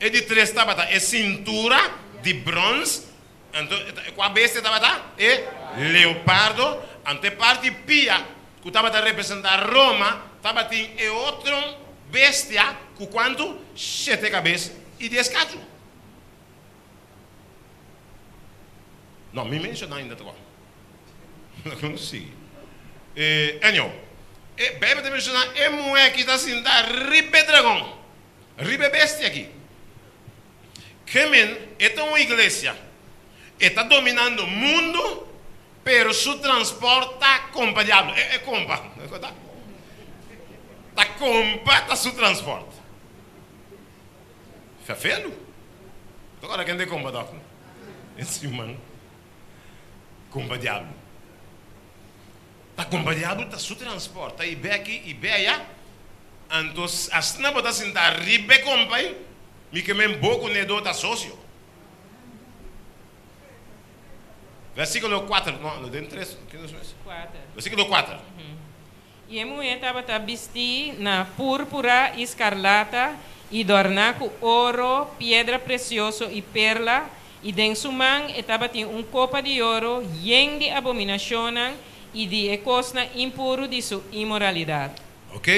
e di tres tabata e sintura di bròns, Anto kua bestia tabata? E leopardo. Anto e parti pia ku tabata representá Roma tabatin e otro bestia ku kuantu? Shete kabes i dies kachu. No, mi menshoná ainda ta kua. Laga nos sigui. Anyhow, e Beibel ta menshoná e muhé ki ta sinta riba e dragon, riba e bestia aki. Kemen e ta un iglesia. E ta dominando mundu, pero su transport ta kompa diablo. E e kompa. Ta kompa ta su transport. Fefelu. Ta kòrda kende kompa dòk? E siman. Kompa diablo. Ta kompa diablo ta su transport. Ta i beki i beya. Anto asina bo ta sinta riba e kompa ei. Mi ke men bo ku Nedo ta sosio. Versíkulo kuater, no, no den tres, ke nos mes? Kuater. Versíkulo kuater. I e muhé tabata bistí na púrpura i skarlata, i dòrná ku oro, piedra presioso i perla, i den su man e tabatin un kopa di oro yen di abominashonnan i di e kosnan impuru di su inmoralidat. Ok,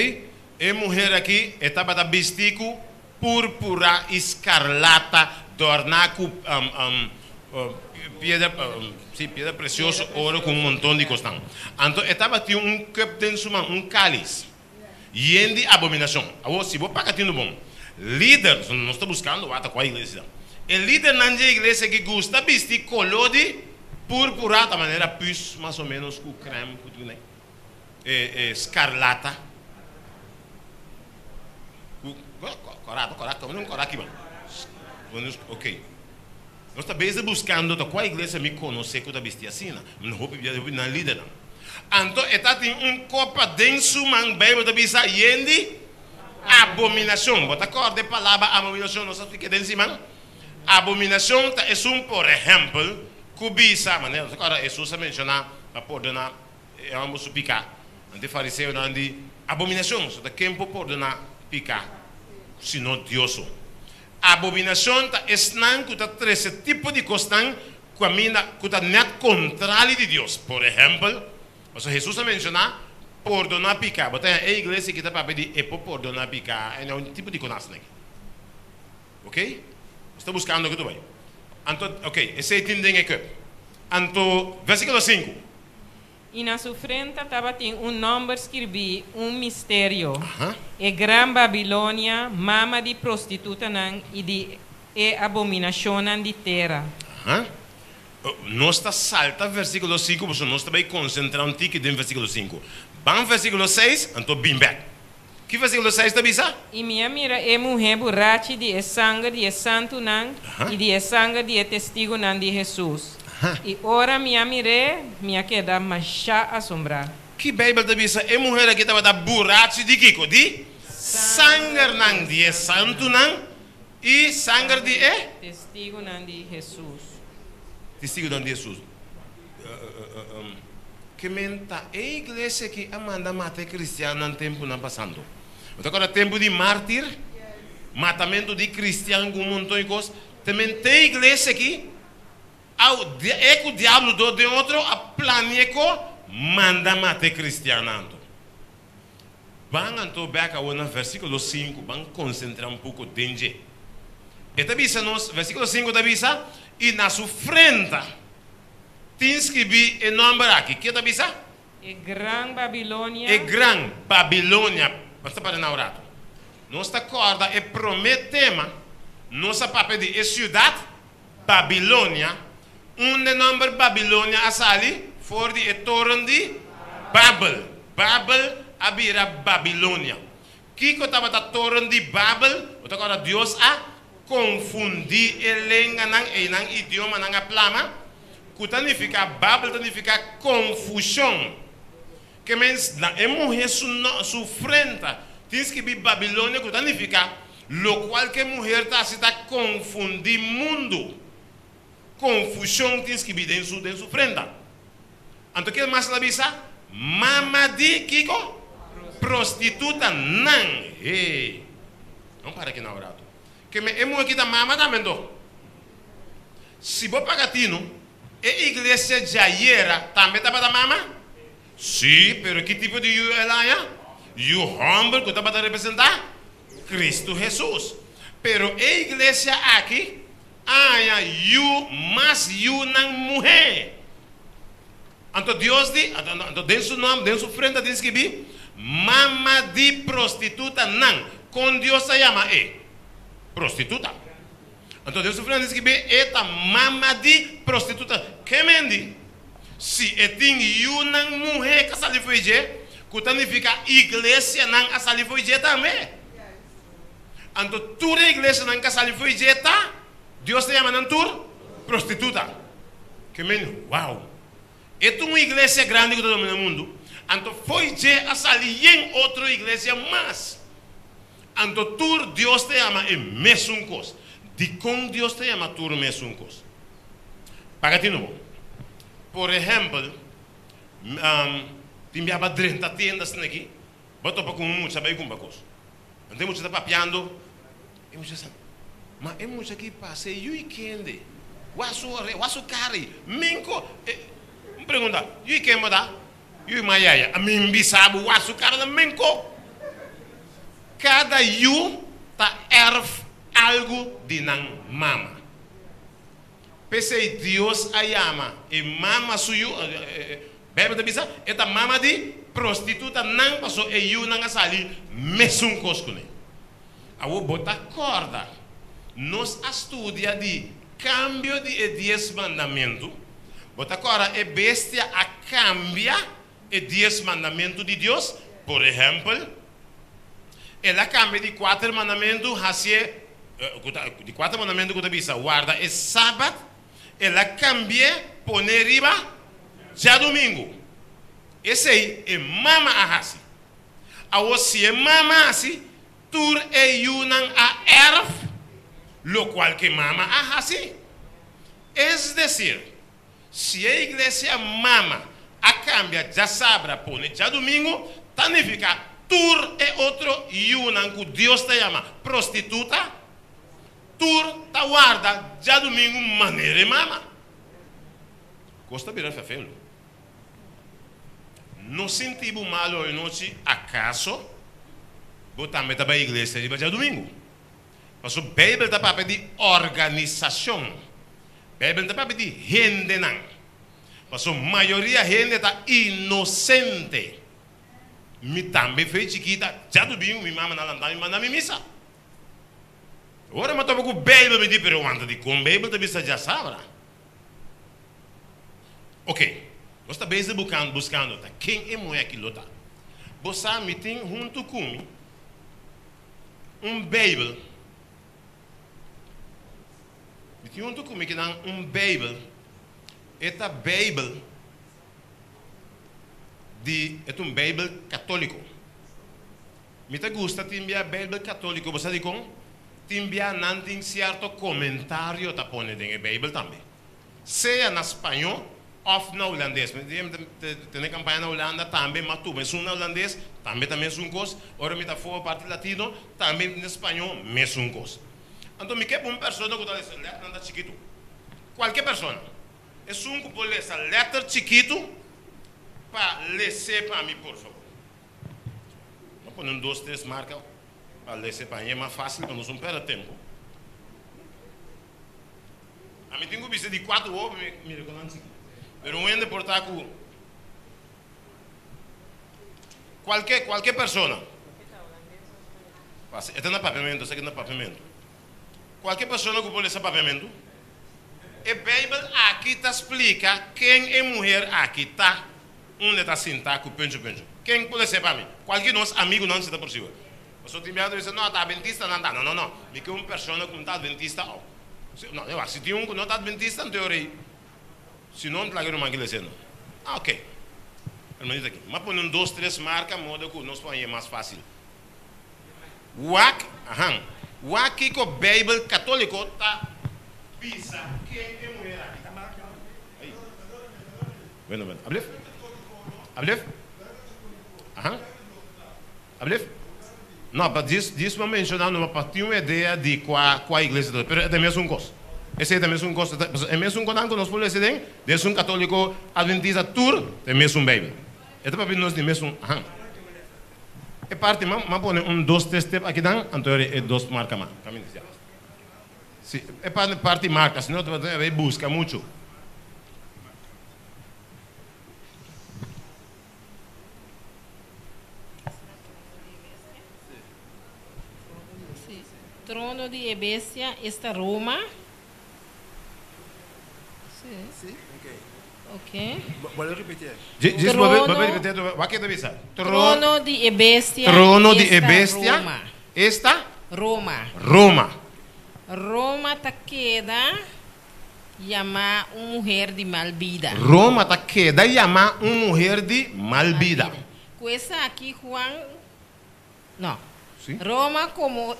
e muher aki e tabata bistí ku púrpura i skarlata, dòrná ku piedra, sí, piedra presioso, oro ku un monton di kosnan. Anto e tabatin un kùp den su man, un kális, yen di abominashon. Awor, si bo paga tinu bon, lider, nos ta buskando wak ta kua iglesia ta. E lidernan dje iglesia ki gusta bisti koló di púrpura, ta manera püs mas o ménos ku krèm ku tin e skarlata. Kora kora kora un kora kiba ok nos ta bezig buskando ta kua iglesia mi konosé ku ta bisti asina mi no hopi bia hopi nan lidernan anto e ta tin un kopa den su man beibel ta bisa yen di abominashon bo ta kòrda e palabra abominashon nos a splika den siman abominashon ta esun por ehèmpel ku bisa manera nos ta kòrda Hesus a menshoná pa pordoná E hòmber su piká. Anto e fariseonan di, Abominashon! So ta ken por pordoná piká sino Dios so? Abominashon ta esnan ku ta trese tipo di kosnan ku kaminda ku ta nèt kontrali di Dios. Por ehèmpel, pasobra Hesus a menshoná pordoná piká. Bo ta haña e iglesia ki ta papia di e por pordoná piká, e no tipo di konasnan aki. Oké? Nos ta buskando ke tur bai. Anto, oké, esei tin den e kùp. Anto, versíkulo sinku. I na su frenta tabatin un nòmber skirbí, un misterio, E gran Babilonia, mama di prostitutanan i di e abominashonnan di tera. Nos ta salta versíkulo sinku pasobra nos ta bai konsentrá un tiki den versíkulo sinku. Ban versíkulo seis, anto bin bèk. Ki versíkulo seis ta bisa? I mi a mira e muhé burachi di e sanger di e santunan i di e sanger di e testigunan di Hesus. I ora mi a mir'é, mi a keda mashá asombrá. Ki Beibel ta bisa? E muher aki tabata burachi di kiko? Di sangernan di e santunan i sanger di e. Testigunan di Hesus. Testigunan di Hesus. Ke men ta e iglesia ki a manda mata e kristiannan tempunan pasando. Bo ta kòrda tempu di mártir? Matamentu di kristian ku un monton di kos. Te men te iglesia aki, au e ku diablo do den otro a plania ko manda mata e kristiannan anto. Ban anto bek awor na versíkulo sinku, ban konsentrá un poko den dje. E ta bisa nos, versíkulo sinku ta bisa, I na su frenta tin skibí e nòmber aki. Ke ta bisa? E gran Babilonia. E gran Babilonia. Nos ta para na un ratu. Nos ta kòrda e promé tema, nos a papia di e siudat Babilonia. Unda e nòmber Babilonia a sali? For di e toren di Babel. Babel a bira Babilonia. Kiko tabata toren di Babel? Bo ta kòrda Dios a konfundí e lenganan ei, nan idiomanan a plama, ku ta nifiká Babel ta nifiká konfushon. Ke mens na e muhé su su frenta tin skibí Babilonia ku ta nifiká lokual ku e muher ta hasi ta konfundí mundu. Konfushon tin skibí den su den su frenta. Anto ke mas el a bisa? Mama di kiko? Prostituta nan. Hee. Nan para aki na un ratu. Ke men e muhé ki ta mama tambe anto? Si bo paga tinu, e iglesia djayera tambe tabata mama? Sí, pero ki tipo di yu el haña? Yu hòmber ku tabata representá Kristu Hesus. Pero e iglesia aki a haña yu mas yunan muhé. Anto Dios di, anto den su nòmber, den su frente tin skibí, Mama di prostitutanan. Kon Dios a yama e? Prostituta. Anto den su frente tin skibí, E ta mama di prostituta. Ke men di? Si e tin yunan muhé ku a sali fo'i dje, ku ta nifiká iglesianan a sali fo'i dje tambe. Anto tur e iglesianan ku a sali fo'i dje ta, Dios ta yama nan tur prostituta. Ke men, wow! E ta un iglesia grandi ku ta domina mundu, anto fo'i dje a sali yen otro iglesia mas. Anto tur Dios ta yama e mesun kos. Dikon Dios ta yama tur mesun kos? Paga tinu bo. Por ehèmpel, tin bia ba drenta tienda asina aki, bo topa ku un mucha bai kumpra kos. Anto e mucha ta papiando, e mucha sa, ma e mucha aki pasa e yui kende, wak su ore, wak su kara ei, minko, e, un pregunta, yui ken bo ta? Yui ma yaya, a min bisa bo wak su kara na minko. Kada yu ta erf algu di nan mama. P'esei Dios a yama e mama su yu, Bijbel ta bisa, e ta mama di prostitutanan paso e yunan a sali mesun kos kuné. Awor bo ta kòrda nos a studia di kambio di e dies mandamentu? Bo ta kòrda e bestia a kambia e dies mandamentu di Dios? Por ehèmpel, el a kambia di kuater mandamentu hasié di kuater mandamentu ku ta bisa warda e sabat, El a cambi'é pone riba djadumingu. Esei e mama a haci. Awor si e mama haci, tur e yunan a erf locual cu e mama a haci. Es decir, si e iglesia mama a cambia djasabra pone djadumingu, ta nifica tur e otro yunan cu Dios ta yama prostituta, Tur ta warda djadumingu manera e mama. Kos ta bira fefelu. No sinti bo malu awe nochi, akaso bo tambe ta bai iglesia riba djadumingu? Pasobra Beibel ta papia di organisashon. Beibel no ta papia di hendenan. Pasobra mayoria hende ta inosente. Mi tambe fe chikita, djadumingu mi mama na lanta mi manda mi misa. Ora mi a topa ku Beibel mi di, pero wanta dikon Beibel ta bisa djasabra? Ok, nos ta bezig buskando ta ken e muhé aki lo ta. Bo sa mi tin huntu ku mi un Beibel, mi tin huntu ku mi kinan un Beibel, e ta Beibel di, e ta un Beibel katóliko. Mi ta gusta tin bia Beibel Katoliko, bo sa dikon? Tin bia nan tin sierto komentario ta pone den e Beibel tambe, sea na spañó Òf na hulandes. Mi di mi ta tene kampaña na Hulanda tambe, ma tur mesun na hulandes, tambe ta mesun kos. Ora mi ta for parti latino, tambe na spañó mesun kos. Anto mi ke pa un persona ku ta lesa lèternan ta chikitu. Kualke persona. Esun ku por lesa lèter chikitu pa les'é pa mi por fabor. Mi a pone un dos tres marka pa les'é pa mi e mas fásil pa nos no pèrdè tempu. Ami tin ku bisa di kuatu wowo pa mi mira ku nan chikí. Pero un hende por ta ku kualke kualke persona. Pasa, e ta na papiamentu, esaki ta na papiamentu. Kualke persona ku por lesa papiamentu, e Beibel aki ta splika ken e muher aki ta, unda e ta sintá ku puncho puncho. Ken por lesa e pa mi? Kualke di nos amigunan si ta por sigur. Pasobra tin biaha ta bisa, no, ta adventistanan ta. No, no, no. Mi ke un persona ku no ta adventista òf. No, e wak, si tin un ku no ta adventista, anto e ora ei, si no, no ta laga e ruman ki lesa e no. Ah, oke. Hermanita aki. Mi a pone un dos, tres marka moda ku nos por hañ'é mas fásil. Wak, ahan. Wak kiko Beibel Katóliko ta bisa ken e muher aki ta. Ai. Bueno, bueno. Ablef? Ablef? Ahan. Ablef? No, pa djis djis bo menshoná no pa tin un idea di kua kua iglesia ta, pero e ta mesun kos. Esei ta mesun kos, pasobra e mesun konan ku nos por lesa den, den esun katóliko, adventista, tur ta e mesun Beibel. E ta papia nos di mesun, ahan. E parti m'a m'a pone un dos tres step akinan, anto e dos marka mas. Kaminda ya. Si, e parti marka, si no ta bai buska muchu. Trono di e bestia esta Roma. Trono di e bestia esta Roma. Roma. Roma ta keda Yamá un muher di mal bida. Roma ta keda yamá un muher di mal bida. Ku esaki Juan, no, Roma komo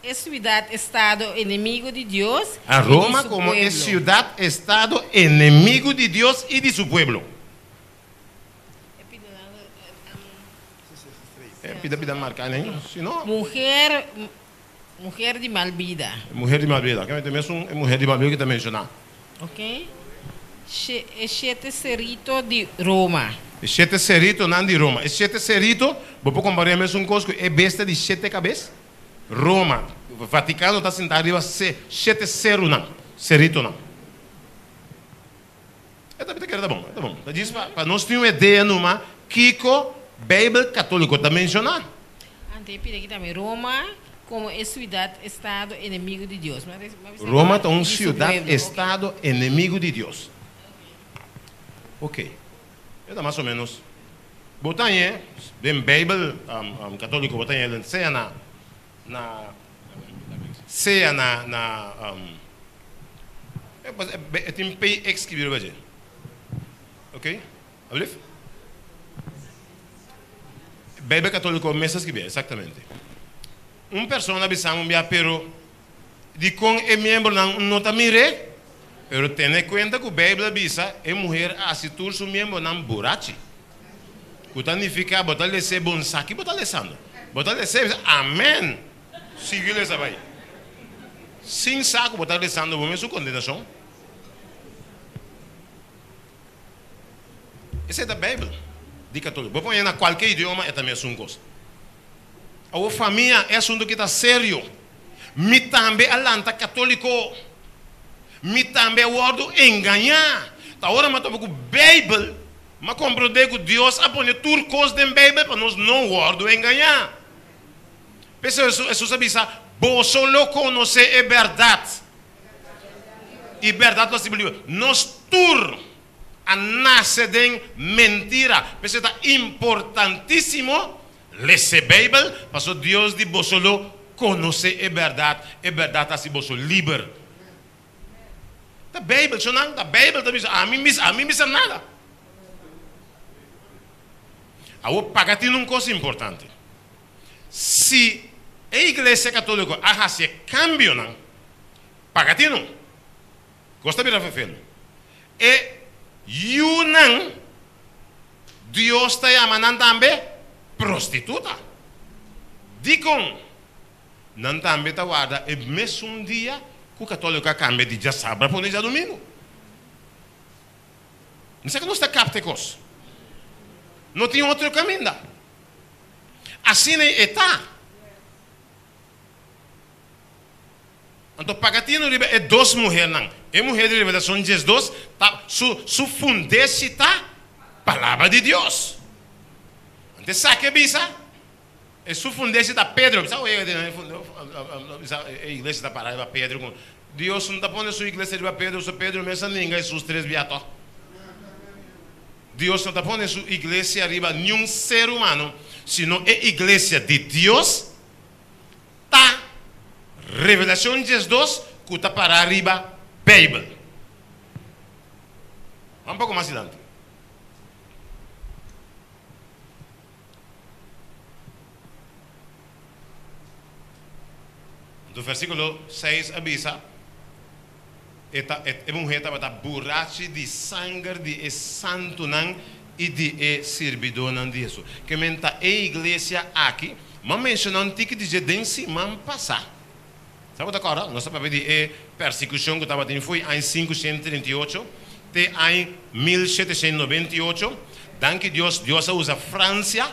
e siudat-estado enemigu di Dios i di Roma su komo e pueblo. siudat-estado enemigu di Dios i di su pueblo. E pida pida marka anen, si no. Muher Muher di mal bida. Muher di mal bida. Kende mesun e muher di mal bida ki ta menshoná? Ok. E shete serito di Roma. E shete seritonan di Roma. E shete serito, bo por kompar'é mesun kos ku e bestia di shete kabes? Roma, Vatikano ta sintá riba shete serunan, seritonan. E ta kere ta bon, e ta bon. Ta djis pa nos tin un idea numa kiko Beibel Katóliko ta menshoná. Anto e pidi aki tambe Roma komo e siudat-estado enemigu di Dios. Roma ta un siudat-estado enemigu di Dios. Ok. E ta mas o ménos. Bo ta hañ'é den Beibel Katóliko, bo ta hañ'é sea na na sea na na e tin PX skibi riba dje ok alsjeblieft Bijbel Katoliko mes a skibi exactamente un persona a bisa mi un bia pero dikon e miembronan no ta mir'é pero tene kuenta ku Bijbel a bisa e muher a hasi tur su miembronan burachi. Ku ta nifiká bo ta les'é bon sa ki bo ta lesando. Bo ta les'é i bisa amen! Sigui lesa bai. Sin sa ku bo ta lesando bo mes su kondenashon. Esei ta Beibel di katoliko. Bo por haña na kualke idioma e ta mesun kos. Awor famia e asuntu ki ta serio. Mi tambe a lanta katoliko. Mi tambe a wòrdu engañá. Ta ora mi a topa ku Beibel. M'a komprondé ku Dios a pone tur kos den Beibel pa nos no wòrdu engañá. P'esei Hesus a bisa, Boso lo konosé e bèrdat, i bèrdat lo hasi bo liber. Nos tur a nase den mentira. P'esei ta importantísimo lesa e Beibel, pasobra Dios di boso lo konosé e bèrdat, e bèrdat ta hasi boso liber. Ta Beibel, shonnan, ta Beibel ta bisa, ami mis, ami bisa nada. Awor paga tin un kos importante. Si e Iglesia Katoliko a hasi e kambionan, paga tinu. Kos ta bira fefelu. E. Yunan, Dios ta yama nan tambe prostituta. Dikon? Nan tambe ta warda e mesun dia ku katóliko a kambia di djasabra pone djadumingu. Mi sa ku nos ta kapta e kos. No tin otro kaminda. Asina e ta. Anto paga tinu riba e dos muhernan. E muher di Revelashon 12 ta su su fundeshi ta Palabra di Dios. Anto esaki a bisa e su fundeshi ta Pedro. Bisa oye bisa e iglesia ta para riba Pedro ku Dios no ta pone su iglesia riba Pedro so Pedro mes a ninga Hesus tres bia to. Dios no ta pone su iglesia riba niun ser humano sino e iglesia di Dios Ta Revelacion 12 cu ta para riba Bijbel. Ban poco mas dilanti. Anto versiculo 6 a bisa, E ta, e muher tabata burachi di sanger di e santunan i di e sirbidónan di Hesus. Ke men ta e iglesia aki? M'a menshoná un tiki di dje den siman pasá. Sa bo ta kòrda? Nos ta papia di e persekushon ku tabatin fo'i aña 538 te aña 1798. Danki Dios, Dios a usa Fransia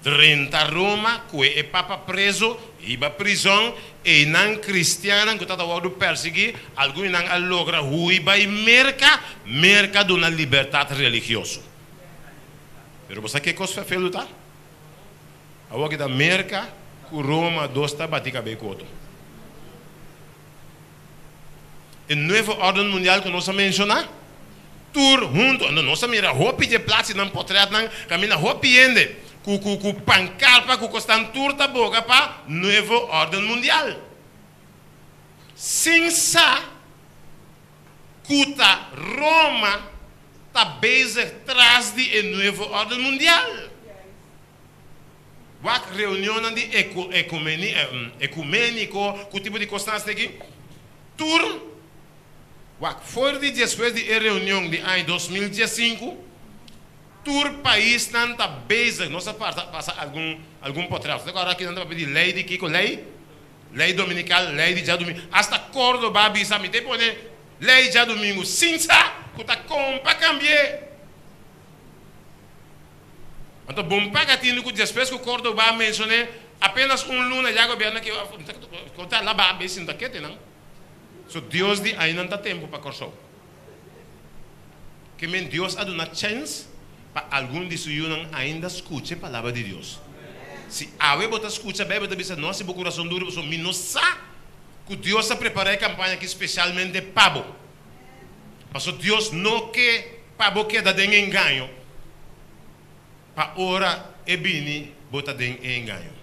Drenta Roma ku e papa preso, hiba prizòn, einan kristiannan ku tabata wòrdu persiguí, algun di nan a logra hui bai Merka, Merka duna libertat religioso. Pero bo sa ke kos fefelu ta? Awor ki ta Merka ku Roma dos ta bati kabei ku otro. E nuevo órden mundial ku nos a menshoná, tur huntu. Anto nos a mira hopi dje plachinan, potretnan, kaminda hopi hende ku ku ku pankarpa ku kosnan tur ta boga pa nuevo órden mundial. Sin sa ku ta Roma ta bezig tras di e nuevo órden mundial. Wak reunionnan di ekuméniko ku tipo di kosnan asina aki. Tur wak for di despues di e reunion di aña 2015, tur paisnan ta bezig. Nos a pasa algun algun potrèt. Te kòrda aki nan ta papia di lei di kiko? Lei lei dominikal, lei di djadumingu. Asta Córdoba a bisa mi te pone lei djadumingu sin sa ku ta kon pa kambi'é. Anto bon paga tinu ku despues ku Cordoba a menshoné apenas un luna ya gobierno ki ta laba a sinta kete nan. So Dios di ainan ta tempu pa Kòrsou. Ke men Dios a duna chèns pa algun di su yunan ainda skucha e palabra di Dios. Si awe bo ta skucha Beibel ta bisa no hasi bo kurason duru pasobra mi no sa ku Dios a prepará e kampaña aki spesialmente pa bo. Pasobra Dios no ke pa bo keda den engaño, pa ora e bini bo ta den e engaño.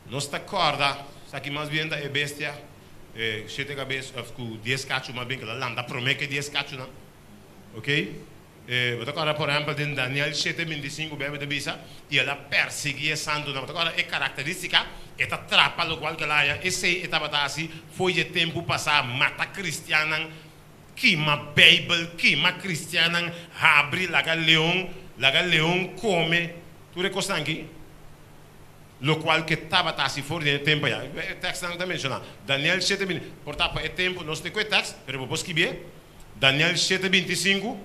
Nos ta kòrda, esaki mas bien ta e bestia, e shete kabes òf ku dies kachu mas bien, ku el a lanta promé ku e dies kachunan. Ok. Bo ta kòrda por ehèmpel den Daniel shete 25 Beibel ta bisa, I el a persiguí e santunan. Bo ta kòrda e karakterístika? E ta trapa lokual ku el a haña. Esei e tabata hasi fo'i dje tempu pasá, mata kristiannan, kima Beibel, kima kristiannan, habri laga leon, laga leon kome, tur e kosnan akí. Lokual ku e tabata hasi for di e tempu ayá. E tèkstnan ta menshoná Daniel shete 20. Por ta pa e tempu nos tin ku e tèkst, pero bo por skibié. Daniel shete 25,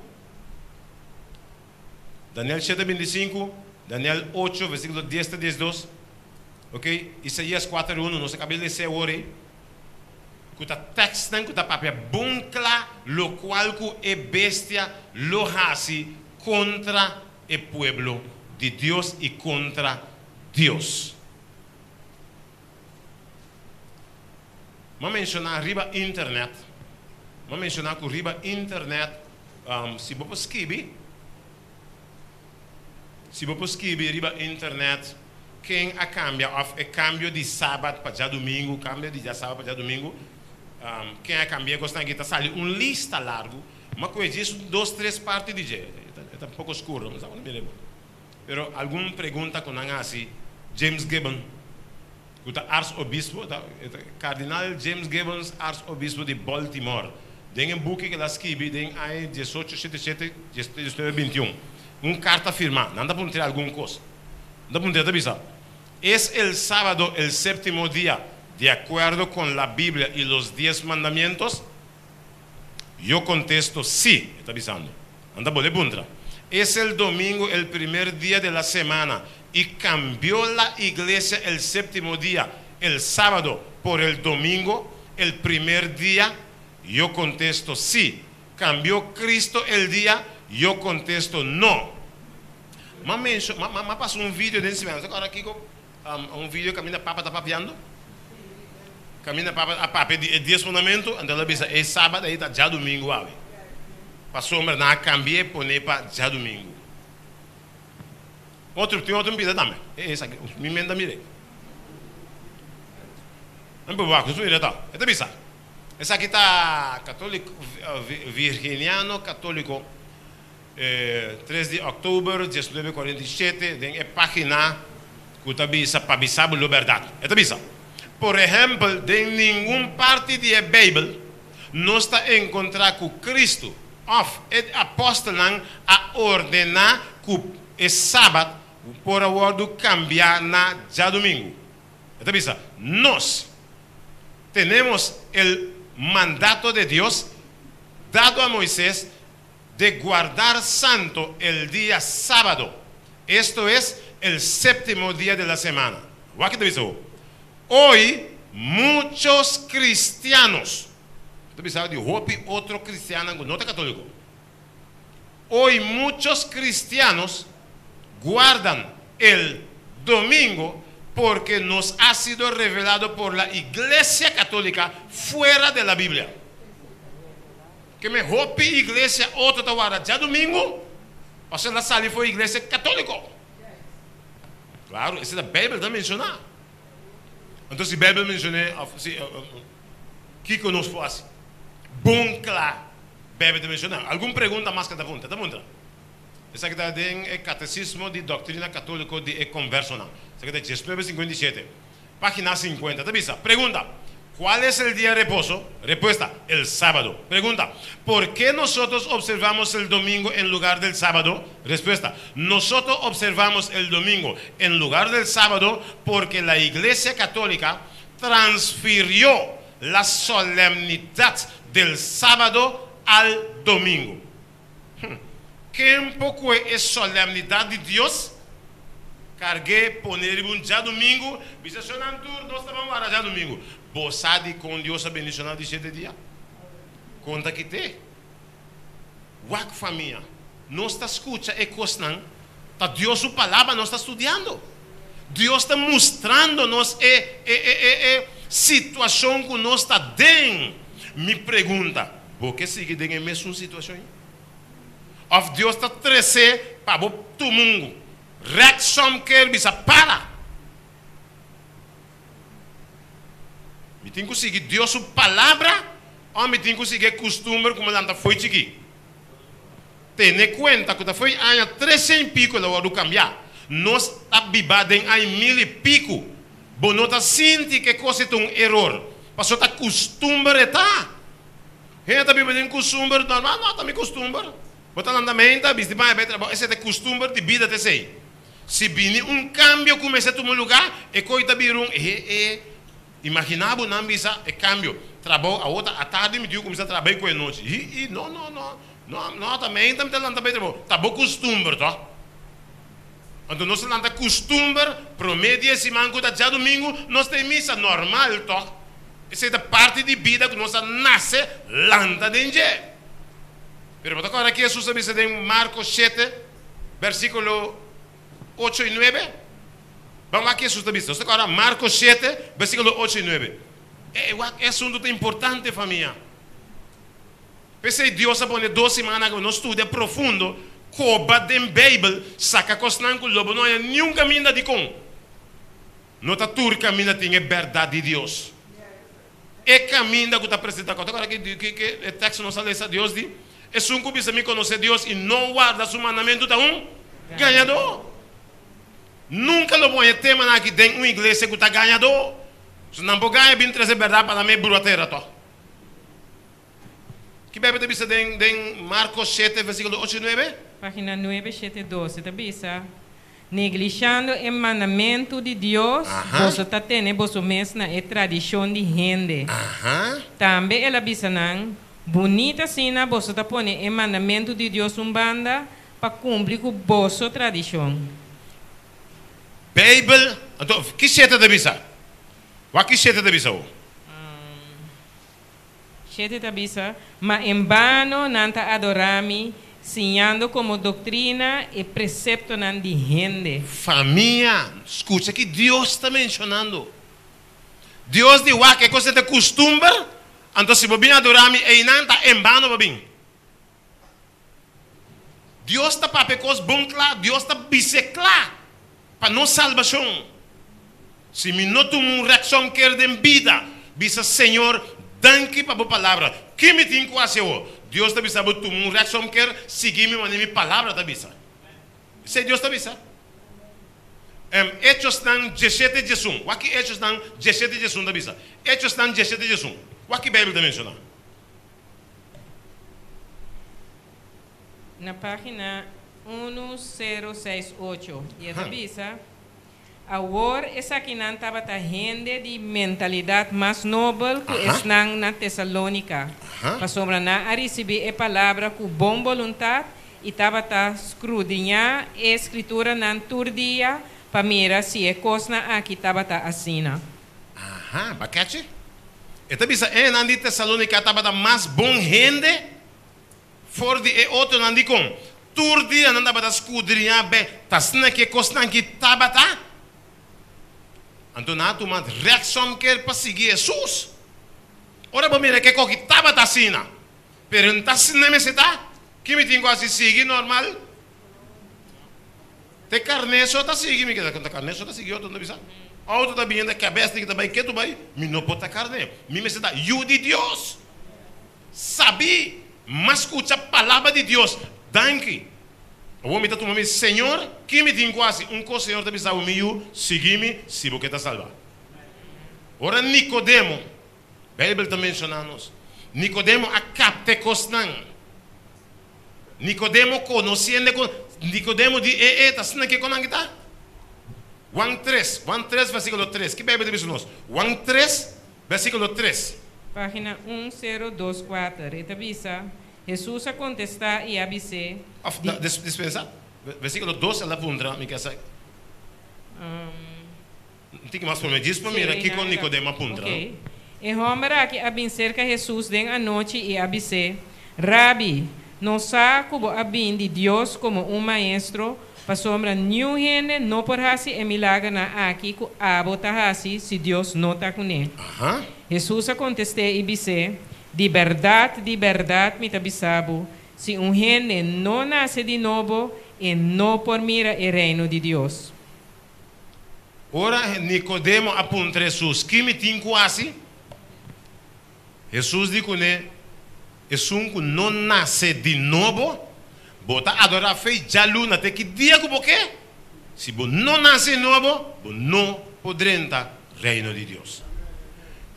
Daniel shete 25, Daniel ocho versíkulo dies te 12, ok, Isaías kuater unu, nos a kaba di les'é awor ei, ku ta tèkstnan ku ta papia bon kla lokual ku e bestia lo hasi kontra e pueblo di Dios i kontra Dios. M'a menshoná riba internet, m'a menshoná ku riba internet si bo por skibi, si bo por skibi riba internet ken a kambia òf e kambio di sabat pa djadumingu, kambio di djasabat pa djadumingu, ken a kambia e kosnan aki ta sali un lista largu, m'a kohe djis un dos tres parti di dje, e ta un poko skur, no sa ku no mira e bon, pero algun pregunta ku nan a hasi James Gibbon. Ku ta arsobispo, ta Kardinal James Gibbons, arsobispo di Baltimore, den e buki ku el a skibi den aña diesocho shete shete, diesnuebe bintiun, un karta firmá, nan ta puntr'é algun kos. Nan ta puntr'é, ta bisa, Es el sábado el séptimo día de acuerdo con la Biblia y los dies mandamientos? Yo contesto, sí, e ta bisando. Nan ta bolbe puntra, Es el domingo el primer dia de la semana y cambió la iglesia el séptimo dia, el sábado, por el domingo, el primer dia? Yo contesto, sí. Cambió Cristo el dia? Yo contesto, no. M'a mencio, m'a, m'a pasa un video den siman. Bo ta acorda kico? Un video caminda Papa ta papiando. Caminda Papa a papia di e dies mandamento, anto el a bisa e sabat ei ta djadumingu awe. Pasobra nan a cambi'e pone pa djadumingu. Otro, tin otro pida tambe. E esaki, mi menda mir'e. Nan por wak, nos mira ta. E ta bisa, esaki ta Católico, Virginiano Católico. Tres di òktober 1947 den e página ku ta bisa Pa bisa bo lo bèrdat. E ta bisa, Por ehèmpel, den ningun parti di e Beibel nos ta enkontrá ku Kristu òf e apòstelnan a ordená ku e sabat por a wòrdu kambiá na djadumingu. E ta bisa, Nos tenemos el mandato de Dios dado a Moisés de guardar santo el dia sábado, esto es, el séptimo dia de la semana. Wak ta bisa bo. Hoy muchos cristianos, ta bisa di hopi otro cristiannan cu no ta católico, hoy muchos cristianos guardan el domingo porque nos ha sido revelado por la Iglesia Católica fuera de la Biblia. Ke me hopi iglesia otro ta warda djadumingu pasobra el a sali for iglesia katoliko. Klaro, esei ta Beibel ta menshoná. Anto si Beibel menshoné òf si kiko nos por hasi? Bon kla Beibel ta menshoná. Algun pregunta mas ke ta puntra? Ta puntra. Esaki ta den e Katesismo di Doktrina Katoliko di e Konversonan. Esaki ta 1957. Página 50 ta bisa, Pregunta, Cuál es el día de reposo? Repuesta, El sábado. Pregunta, Por qué nosotros observamos el domingo en lugar del sábado? Respuesta, Nosotros observamos el domingo en lugar del sábado porque la Iglesia Católica transfirió la solemnidad del sábado al domingo. Ken por kue e solemnidat di Dios? Karg'é pone riba un djadumingu, bisa shonnan tur, Nos ta ban wara djadumingu. Bo sa dikon Dios a bendishoná di shete dia? Konta kite. Wak famia, nos ta skucha e kosnan, ta Dios su palabra nos ta studiando. Dios ta mustrando nos e e e e e situashon ku nos ta den. Mi pregunta, bo ke sigui den e mesun situashon ei? Òf Dios ta tres'é pa bo tumungu? Rèksom ker bisa para! Mi tin ku sigui Dios su palabra òf mi tin ku sigui e kustumber ku mi lanta fo'i chikí? Tene kuenta ku ta fo'i aña treshen i piku el a wòrdu kambiá. Nos ta biba den aña mil i piku. Bo no ta sinti ku e kos ei ta un eror, pasobra ta kustumber e ta. Hende ta biba den kustumber normal, no, ta mi kustumber. Bo ta lanta meinta, bisti baña bai trabou, esei ta e kustumber di bida ta esei. Si bini un kambio ku mester tuma lugá, e koi ta bira un e e. Imaginá bo nan bisa e kambio, trabou awor ta atardi mi tin ku kuminsá traha bai ku e nochi. Hi i no no no no no ta meinta mi ta lanta bai trabou. Ta bo kustumber tòg? Anto nos ta lanta kustumber promé di e siman ku ta djadumingu nos ta e misa normal tòg? Esei ta parti di bida ku nos a nase lanta den dje. Pero bo ta kòrda ki Hesus a bisa den Marko shete bèrsikulo ocho i nuebe? Ban wak ki Hesus ta bisa. Nos ta kòrda Marko shete bèrsikulo ocho i nuebe. E wak e asuntu ta importante famia. P'esei Dios a pone dos siman ku nos studia profundo, koba den Beibel, saka kosnan ku lo bo no haña niun kaminda dikon. No ta tur kaminda tin e bèrdat di Dios. E kaminda ku ta presentá, ku ta kòrda ki e teksto nos a lesa, Dios di, Esun ku bisa mi konosé Dios i no warda su mandamentu ta un gañadó. Nunka lo bo haña temanan aki den un iglesia ku ta gañadó. So nan por gaña bin trese bèrdat pa nan mes brua tera tòg. Ki Beibel ta bisa den den Markos shete versíkulo ocho i nuebe? Página nuebe shete dos e ta bisa, Neglishando e mandamentu di Dios, boso ta tene boso mes na e tradishon di hende. Tambe el a bisa nan, Bunita asina boso ta pone e mandamentu di Dios un banda pa kumpli ku boso tradishon. Beibel, anto, ki shete ta bisa? Wak ki shete ta bisa awo? Shete ta bisa, Ma en bano nan ta adorá mi, siñando komo doktrina e preseptonan di hende. Famia, skucha ki Dios ta menshonando. Dios di wak e kos ta kustumber, anto si bo bin adorá mi einan ta en bano bo bin. Dios ta papia kos bon kla, Dios ta bis'é kla pa nos salbashon. Si mi no tuma un reakshon ker den bida, bisa, Señor, danki pa bo palabra. Ki mi tin ku hasi awor? Dios ta bisa bo tuma un reakshon ker, sigui mi manera mi palabra ta bisa. Esei Dios ta bisa. Echosnan diesshete diesun. Wak ki Echosnan diesshete diesun ta bisa. Echosnan diesshete diesun. Wak ki Beibel ta menshoná. Na página unu sero seis ocho, i e ta bisa, Awor esakinan tabata hende di mentalidat mas nobel ku esnan na Tesalónika, pasobra nan a risibí e palabra ku bon boluntat i tabata skrudiñá e Skrituranan tur dia pa mira si e kosnan aki tabata asina. Aha, ba kechi? E ta bisa e nan di Tesalónika tabata mas bon hende for di e otronan. Dikon? Tur dia nan tabata skudriñá be ta asina ku e kosnan ki tabata. Anto nan a tuma rèksomkeer pa sigui Hesus. Ora bo mira ke kos ki tabata asina, pero no ta asina mester ta. Ki mi tin ku hasi? Sigui normal? Te karné so ta sigui mi keda konta karné so ta sigui otro no bisa auto ta bini ta kabes tin ta bai ketu bai mi no por ta karné mi mester ta yu di Dios sabi mas skucha palabra di Dios danki awor mi ta tuma mi Señor ki mi tin ku hasi un kos Señor ta bisa bo mi yu sigui mi si bo ke ta salba ora Nikodemo Beibel ta menshona nos Nikodemo a kapta e kosnan. Nikodemo konosiendo ku Nikodemo di e e ta asina ke konan ki ta? Juan tres, Juan tres versikulo tres, ki Beibel ta bisa nos? Juan tres versikulo tres. Página un sero dos kuater, e ta bisa, Hesus a kontestá i a bis'é, Òf, Di. dispensa, versikulo dos el a puntra, mi ke sa. Un tiki mas promé, djis pa mira kiko Nikodemo a puntra. Oké. E hòmber aki a bin serka Hesus den anochi i a bis'é, Rabi, nos sa ku bo a bin di Dios komo un maestro, pasobra niun hende no por hasi e milagernan aki ku abo ta hasi si Dios no ta kuné. Hesus a kontest'é i bis'é, Di bèrdat, di bèrdat mi ta bisa bo, si un hende no nase di nobo, e no por mira e Reino di Dios. Ora Nikodemo a puntra Hesus, Ki mi tin ku hasi? Hesus di kuné, Esun ku no nase di nobo, bo ta adorá fe djaluna te ki dia ku bo ke. Si bo no nase di nobo, bo no por drenta Reino di Dios.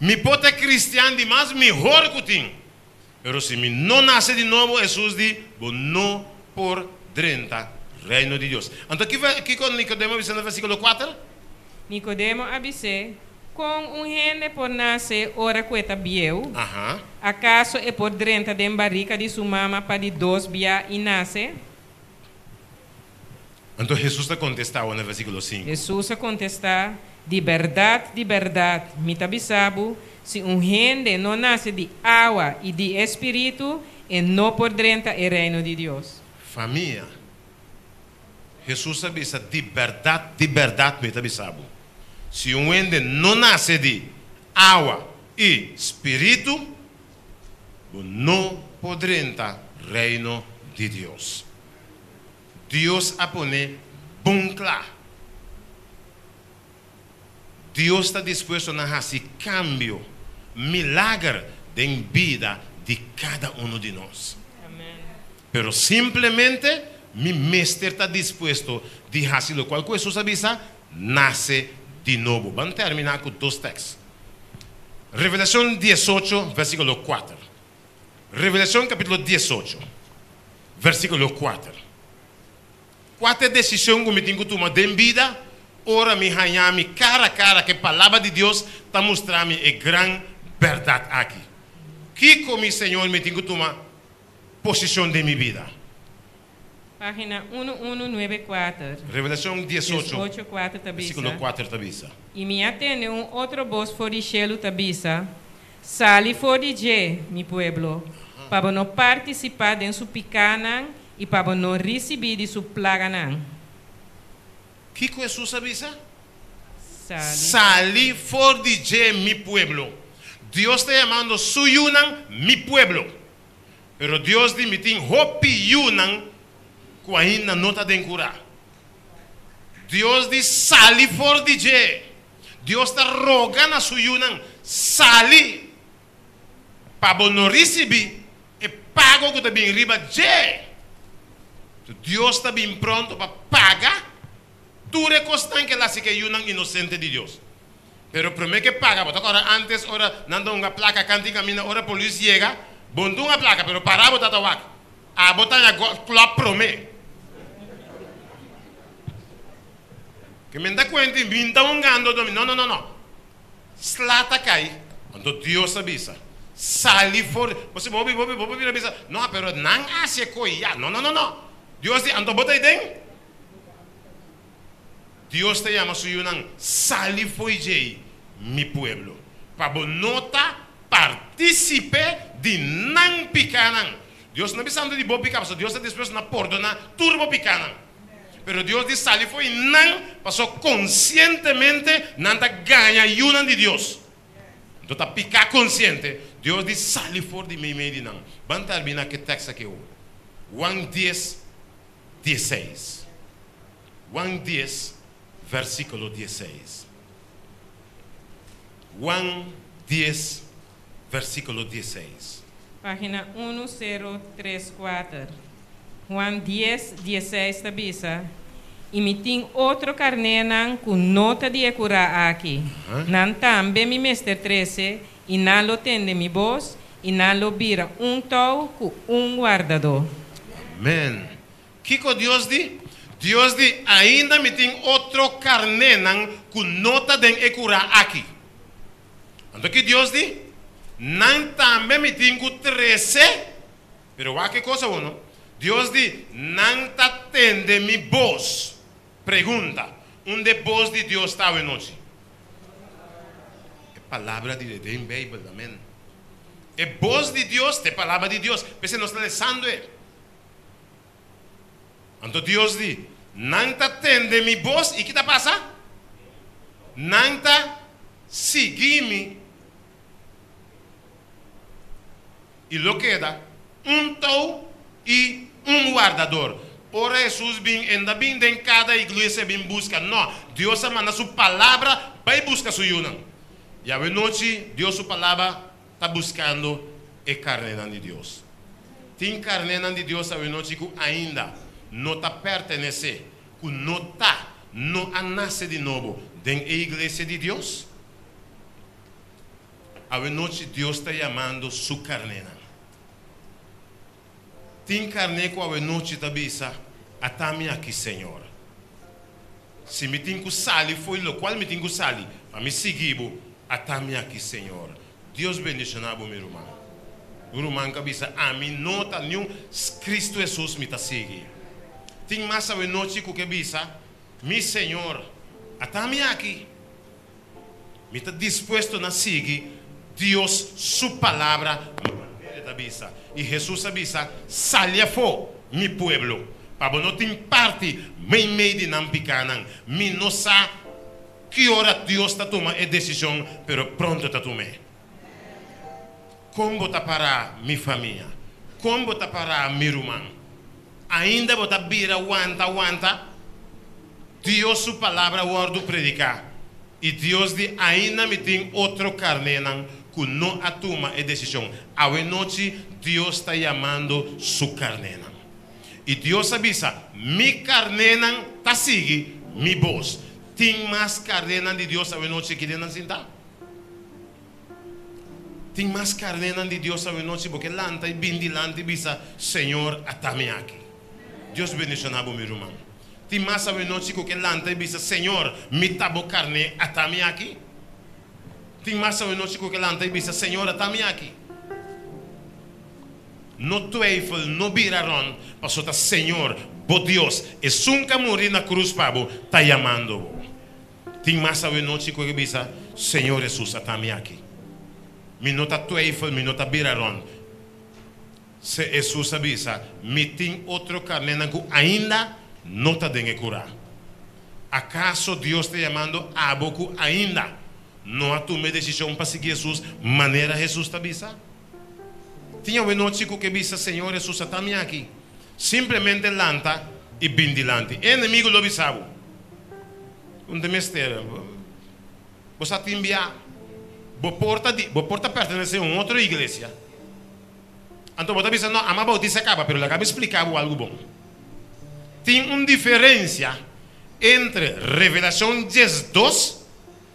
Mi por ta kristian di mas mihor ku tin, pero si mi no nase di nobo, Hesus di, bo no por drenta Reino di Dios. Anto kiko Nikodemo a bisa na versíkulo kuater? Nikodemo a bis'é, Kon un hende por nase ora ku e ta bieu? Akaso e por drenta den barika di su mama pa di dos bia i nase? Anto Hesus ta kontestá awor na versíkulo sinku. Hesus a kontestá, Di bèrdat, di bèrdat, mi ta bisa bo, si un hende no nase di awa i di e spiritu, e no por drenta e Reino di Dios. Famia. Hesus a bisa, Di bèrdat, di bèrdat, mi ta bisa bo, si un hende no nase di awa i spiritu, bo no por drenta Reino di Dios. Dios a pone bon kla. Dios ta dispuesto na hasi kambio, milager den bida di kada unu di nos. Pero simplemente Mi mester ta dispuesto di hasi lokual ku Hesus a bisa, nase di nobo. Ban terminá ku dos tèks. Revelashon 18, versíkulo 4. Revelashon kapítulo 18, versíkulo 4. Kua ta e desishon ku mi tin ku tuma den bida ora mi haña mi kara kara ku e Palabra di Dios ta mustra mi e gran bèrdat aki? Kiko mi Señor mi tin ku tuma posishon den mi bida? Página unu unu nuebe kuater. Revelashon 18, 18, kuater ta bisa. versíkulo 4 ta bisa. I mi a tende un otro bos for di shelu ta bisa, Sali for di dje, mi pueblo, pa bo no partisipá den su pikánan i pa bo no risibí di su plaganan. Kiko Hesus a bisa? Sali. Sali for di dje, mi pueblo. Dios ta yamando su yunan mi pueblo. Pero Dios di, Mi tin hopi yunan ku ainda no ta den kurá. Dios di, Sali for di dje. Dios ta roga na su yunan, Sali, pa bo no risibí e pago ku ta bin riba dje. Dios ta bin pronto pa paga tur e kosnan ku el hasi ku e yunan inosente di Dios. Pero promé ku e paga, bo ta kòrda ántes ora nan ta hunga plaka kanti kaminda, ora polis yega, bo no ta hunga plaka, pero pará bo ta ta wak. Abo ta haña klòp promé. Ke men ta kuenta i bin ta hungando domi. No, no, no, no. Sla ta kai. Anto Dios a bisa, Sali for di. Bo si bo bo bo bo bira bisa, No, pero nan a hasi e koi ya. No, no, no, no. Dios di, Anto bo ta ei den? Dios ta yama su yunan, Sali fo'i djei, mi pueblo, pa bo no ta partisipe di nan pikanan. Dios no bisando di bo pika, pasobra Dios ta dispuesto na pordoná tur bo pikanan. Pero Dios di sali fo'i nan, pasobra konsientemente nan ta gaña yunan di Dios. Anto ta piká konsiente. Dios di sali for di meimei di nan. Ban terminá ku e tèks aki awor. Juan dies, diesseis. Juan dies, versíkulo diesseis. Juan dies, versíkulo diesseis. Página unu sero tres kuater. Juan dies, diesseis ta bisa, I mi tin otro karnénan ku no ta di e kurá aki. Nan tambe mi mester trese, i nan lo tende mi bos, i nan lo bira un tou ku un wardadó. Amèn. Kiko Dios di? Dios di, Ainda mi tin otro karnénan ku no ta den e kurá aki. Anto ki Dios di? Nan tambe mi tin ku trese. Pero wak e kos awor no. Dios di, Nan ta tende mi bos. Pregunta, Unda e bos di Dios ta awe nochi? E palabra di den Beibel, amen. E bos di Dios ta e palabra di Dios. P'esei nos ta lesando e. Anto Dios di, Nan ta tende mi bos, i ki ta pasa? Nan ta sigui mi i lo keda un tou i un wardador. Ora Hesus bin, e no ta bin den kada iglesia bin buska, no, Dios a manda su palabra bai buska su yunan. I awenochi Dios su palabra ta buskando e karnénan di Dios. Tin karnénan di Dios awenochi ku ainda no ta pertenesé, ku no ta, no a nase di nobo den e iglesia di Dios? Awenochi Dios ta yamando su karnénan. Tin karné ku awenochi ta bisa, Ata mi aki, Señor. Si mi tin ku sali fo'i lokual mi tin ku sali pa mi sigui bo, ata mi aki, Señor. Dios bendishoná bo, mi ruman. Un ruman ku a bisa, Ami no ta niun Kristu Hesus mi ta sigui. Tin mas awenochi ku ke bisa, Mi Señor, ata mi aki. Mi ta dispuesto na sigui Dios su palabra manera e ta bisa. I Hesus a bisa, Sali afó, mi pueblo, pa bo no tin parti meimei di nan pikánan. Mi no sa ki ora Dios ta tuma e desishon, pero pronto ta tum'é. Kon bo ta pará, mi famia? Kon bo ta pará, mi ruman? Ainda bo ta bira wanta wanta? Dios su palabra a wòrdu prediká, i Dios di ainda mi tin otro karnénan ku no a tuma e desishon. Awenochi Dios ta yamando su karnénan. I Dios a bisa, Mi karnénan ta sigui mi bos. Tin mas karnénan di Dios awenochi aki den nan sintá? Tin mas karnénan di Dios awenochi bo ke lanta i bin dilanti i bisa, Señor, ata mi aki. Dios bendishoná bo, mi ruman. Tin mas awenochi ku ke lanta i bisa, Señor, mi ta bo karné, ata mi aki? Tin mas awenochi ku ke lanta i bisa, Señor, ata mi aki? No twijfel, no bira rond, paso ta Señor, bo Dios, esun ku a muri na krus pa bo, ta yamando bo. Tin mas awenochi ku ke bisa, Señor Hesus, ata mi aki. Mi no ta twijfel, mi no ta bira rond. Se Hesus a bisa, Mi tin otro karnénan ku ainda no ta den e kurá. Akaso Dios ta yamando abo ku ainda no a tuma e desishon pa sigui Hesus manera Hesus ta bisa? Tin awenochi ku ke bisa, Señor Hesus, ata mi aki. Simplemente lanta i bin dilanti. E enemigu lo bisa bo, Un ta mester. Bo sa tin bia. Bo por ta di, bo por ta pertenesé un otro iglesia. Anto bo ta bisa, No, ama bautisa kaba, pero laga mi splika bo algu bon. Tin un diferensia entre Revelashon 12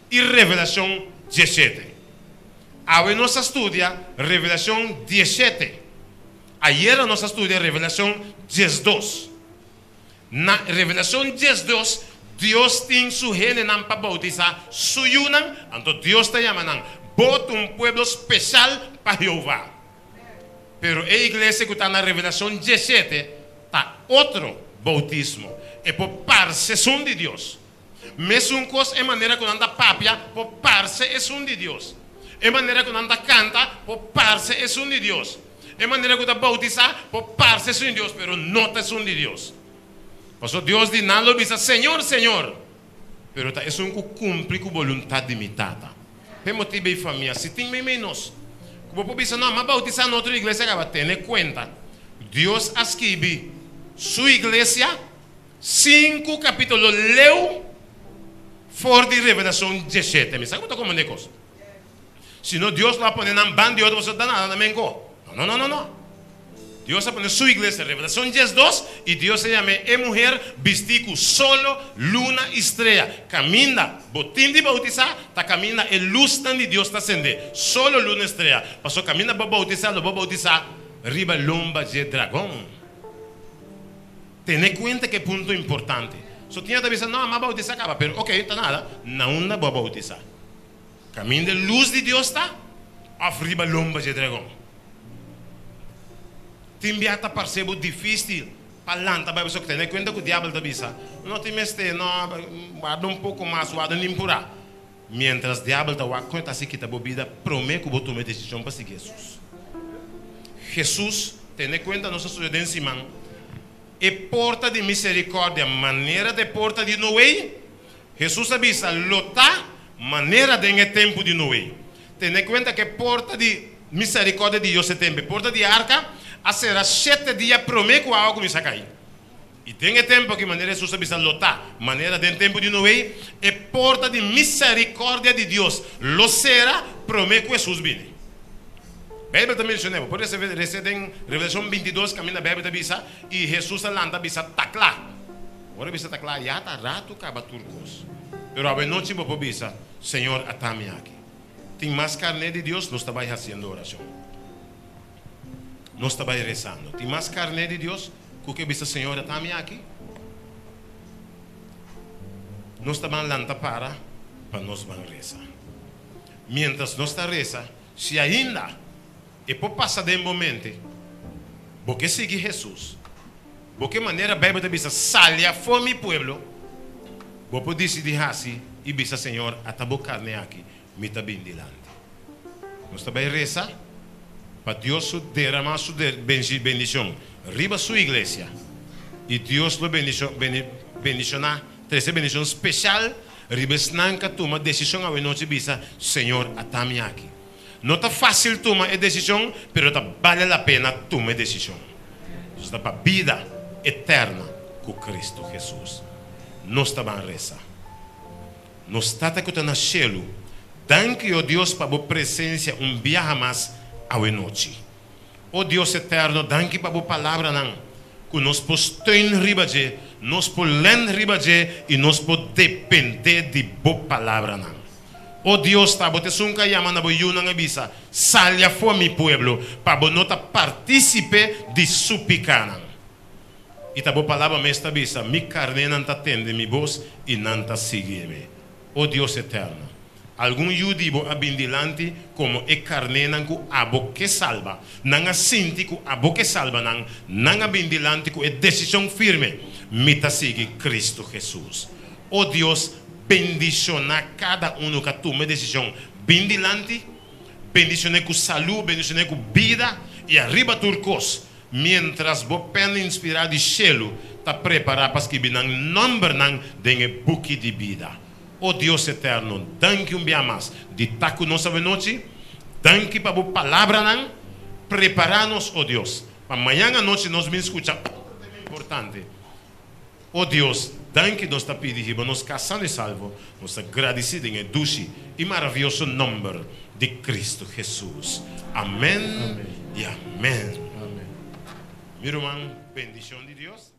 i Revelashon 17. Awe nos a studia Revelashon 17. Ayera nos a studia Revelashon 12. Na Revelashon 12, Dios tin su hendenan pa boutisá su yunan, anto Dios ta yama nan, Bo ta un pueblo speshal pa Jehová. Pero e iglesia ku ta na Revelashon 17 ta otro boutismo. E por parse esun di Dios. Mesun kos e manera ku nan ta papia por parse esun di Dios. E manera ku nan ta kanta por parse esun di Dios. E manera ku ta boutisá por parse esun di Dios, pero no ta esun di Dios. Pasobra Dios di nan lo bisa, Señor, Señor, pero ta esun ku kumpli ku boluntat di mi Tata. P'e motibu ei, famia, si tin meimei nos ku bo por bisa, No, m'a boutisá na otro iglesia kaba, tene kuenta, Dios a skibi Su iglesia sinku kapítulo leu for di Revelashon 17. Mi sa ku bo ta komprendé kos. Si no Dios lo a pone nan ban di otro pasobra ta nada na menko. No, no, no, no, no. Dios a pone su iglesia, Revelacion 12, i Dios a yam'é e muher bistí ku solo, luna i strea. Kaminda bo tin di bautisá ta kaminda e lusnan di Dios ta sendé. Solo, luna i strea. Pasobra kaminda bo bautisá lo bo bautisá riba lomba dje dragon. Tene kuenta ku e punto importante. So tin a ta bisa, no, m'a bautisá kaba. Pero oke, ta nada. Na unda bo a bautisá? Kaminda e lus di Dios ta, òf riba lomba dje dragon? Tin bia ta parse bo difísil pa lanta bai pasobra tene kuenta ku diabel ta bisa, No tin mester, no, warda un poko mas, warda un limpurá. Miéntras diabel ta wak kon e ta hasi kita bo bida promé ku bo tuma e desishon pa sigui Hesus. Hesus, tene kuenta nos a studia den siman, e porta di miserikòrdia manera ta e porta di Noe, Hesus a bisa, Lo ta manera den e tempu di Noe. Tene kuenta ku e porta di miserikòrdia di Dios e tempu, e porta di arka, a sera shete dia promé ku awa kuminsá kai. I den e tempu aki, manera Hesus a bisa, lo ta manera den tempu di Noe, e porta di miserikòrdia di Dios lo sera promé ku Hesus bini. Beibel ta menshoná, bo por rese den Revelashon 22 kaminda Beibel ta bisa, I Hesus a lanta bisa, Ta kla! Ora bisa ta kla, ya ta ratu kaba tur kos. Pero awenochi bo por bisa, Señor, ata mi aki. Tin mas karné di Dios, nos ta bai hasiendo orashon. Nos ta bai resando. Tin mas karné di Dios ku ke bisa, Señor, ata mi aki? Nos ta ban lanta para pa nos ban resa. Miéntras nos ta resa, si ainda e por pasa den bo mente, bo ke sigui Hesus, Bo ke manera Bijbel ta bisa sali afó mi pueblo, bo por disidí hasi i bisa Señor ata bo karne aki, mi ta bin dilanti. Nos ta bai resa pa Dios su derama su bendicion riba su iglesia i Dios lo bendiciona trese bendicion special riba esnan ka tuma decision awenochi bisa Señor ata mi aki. No ta fásil tuma e desishon, pero ta bale la pena tuma e desishon. Nos ta pa bida eterna ku Kristu Hesus. Nos ta ban resa. Nos Tata ku ta na shelu, danki, o Dios, pa bo presensia un biaha mas awe nochi. O Dios eterno, danki pa bo palabranan. ku nos por steun riba dje, nos por lèn riba dje i nos por dependé di bo palabranan. O Dios, ta bo ta esun ku a yama na bo yunan a bisa, Sali afó mi pueblo, pa bo no ta partísipe di su pikánan. I ta bo palabra mes ta bisa, Mi karnénan ta tende mi bos i nan ta sigui mi. O Dios eterno, algun yu di bo a bin dilanti komo e karnénan ku abo ke salba. Nan a sinti ku abo ke salba nan. Nan a bin dilanti ku e desishon firme, Mi ta sigui Kristu Hesus. O Dios, bendishoná kada unu ku a tuma e desishon bin dilanti. Bendishon'é ku salú, bendishon'é ku bida i ariba tur kos, Miéntras bo pèn inspirá di shelu ta prepará pa skibi nan nòmbernan den e buki di bida. O Dios eterno, danki un bia mas di ta ku nos awenochi. Danki pa bo palabranan. Prepará nos, o Dios, pa mañan anochi nos bin skucha otro tema importante. O Dios, danki nos ta pidi hiba nos kas sano i salvo. Nos ta gradisí den e dushi i maravioso nòmber di Kristu Hesus. Amèn i amèn. Mi ruman, bendishon di Dios.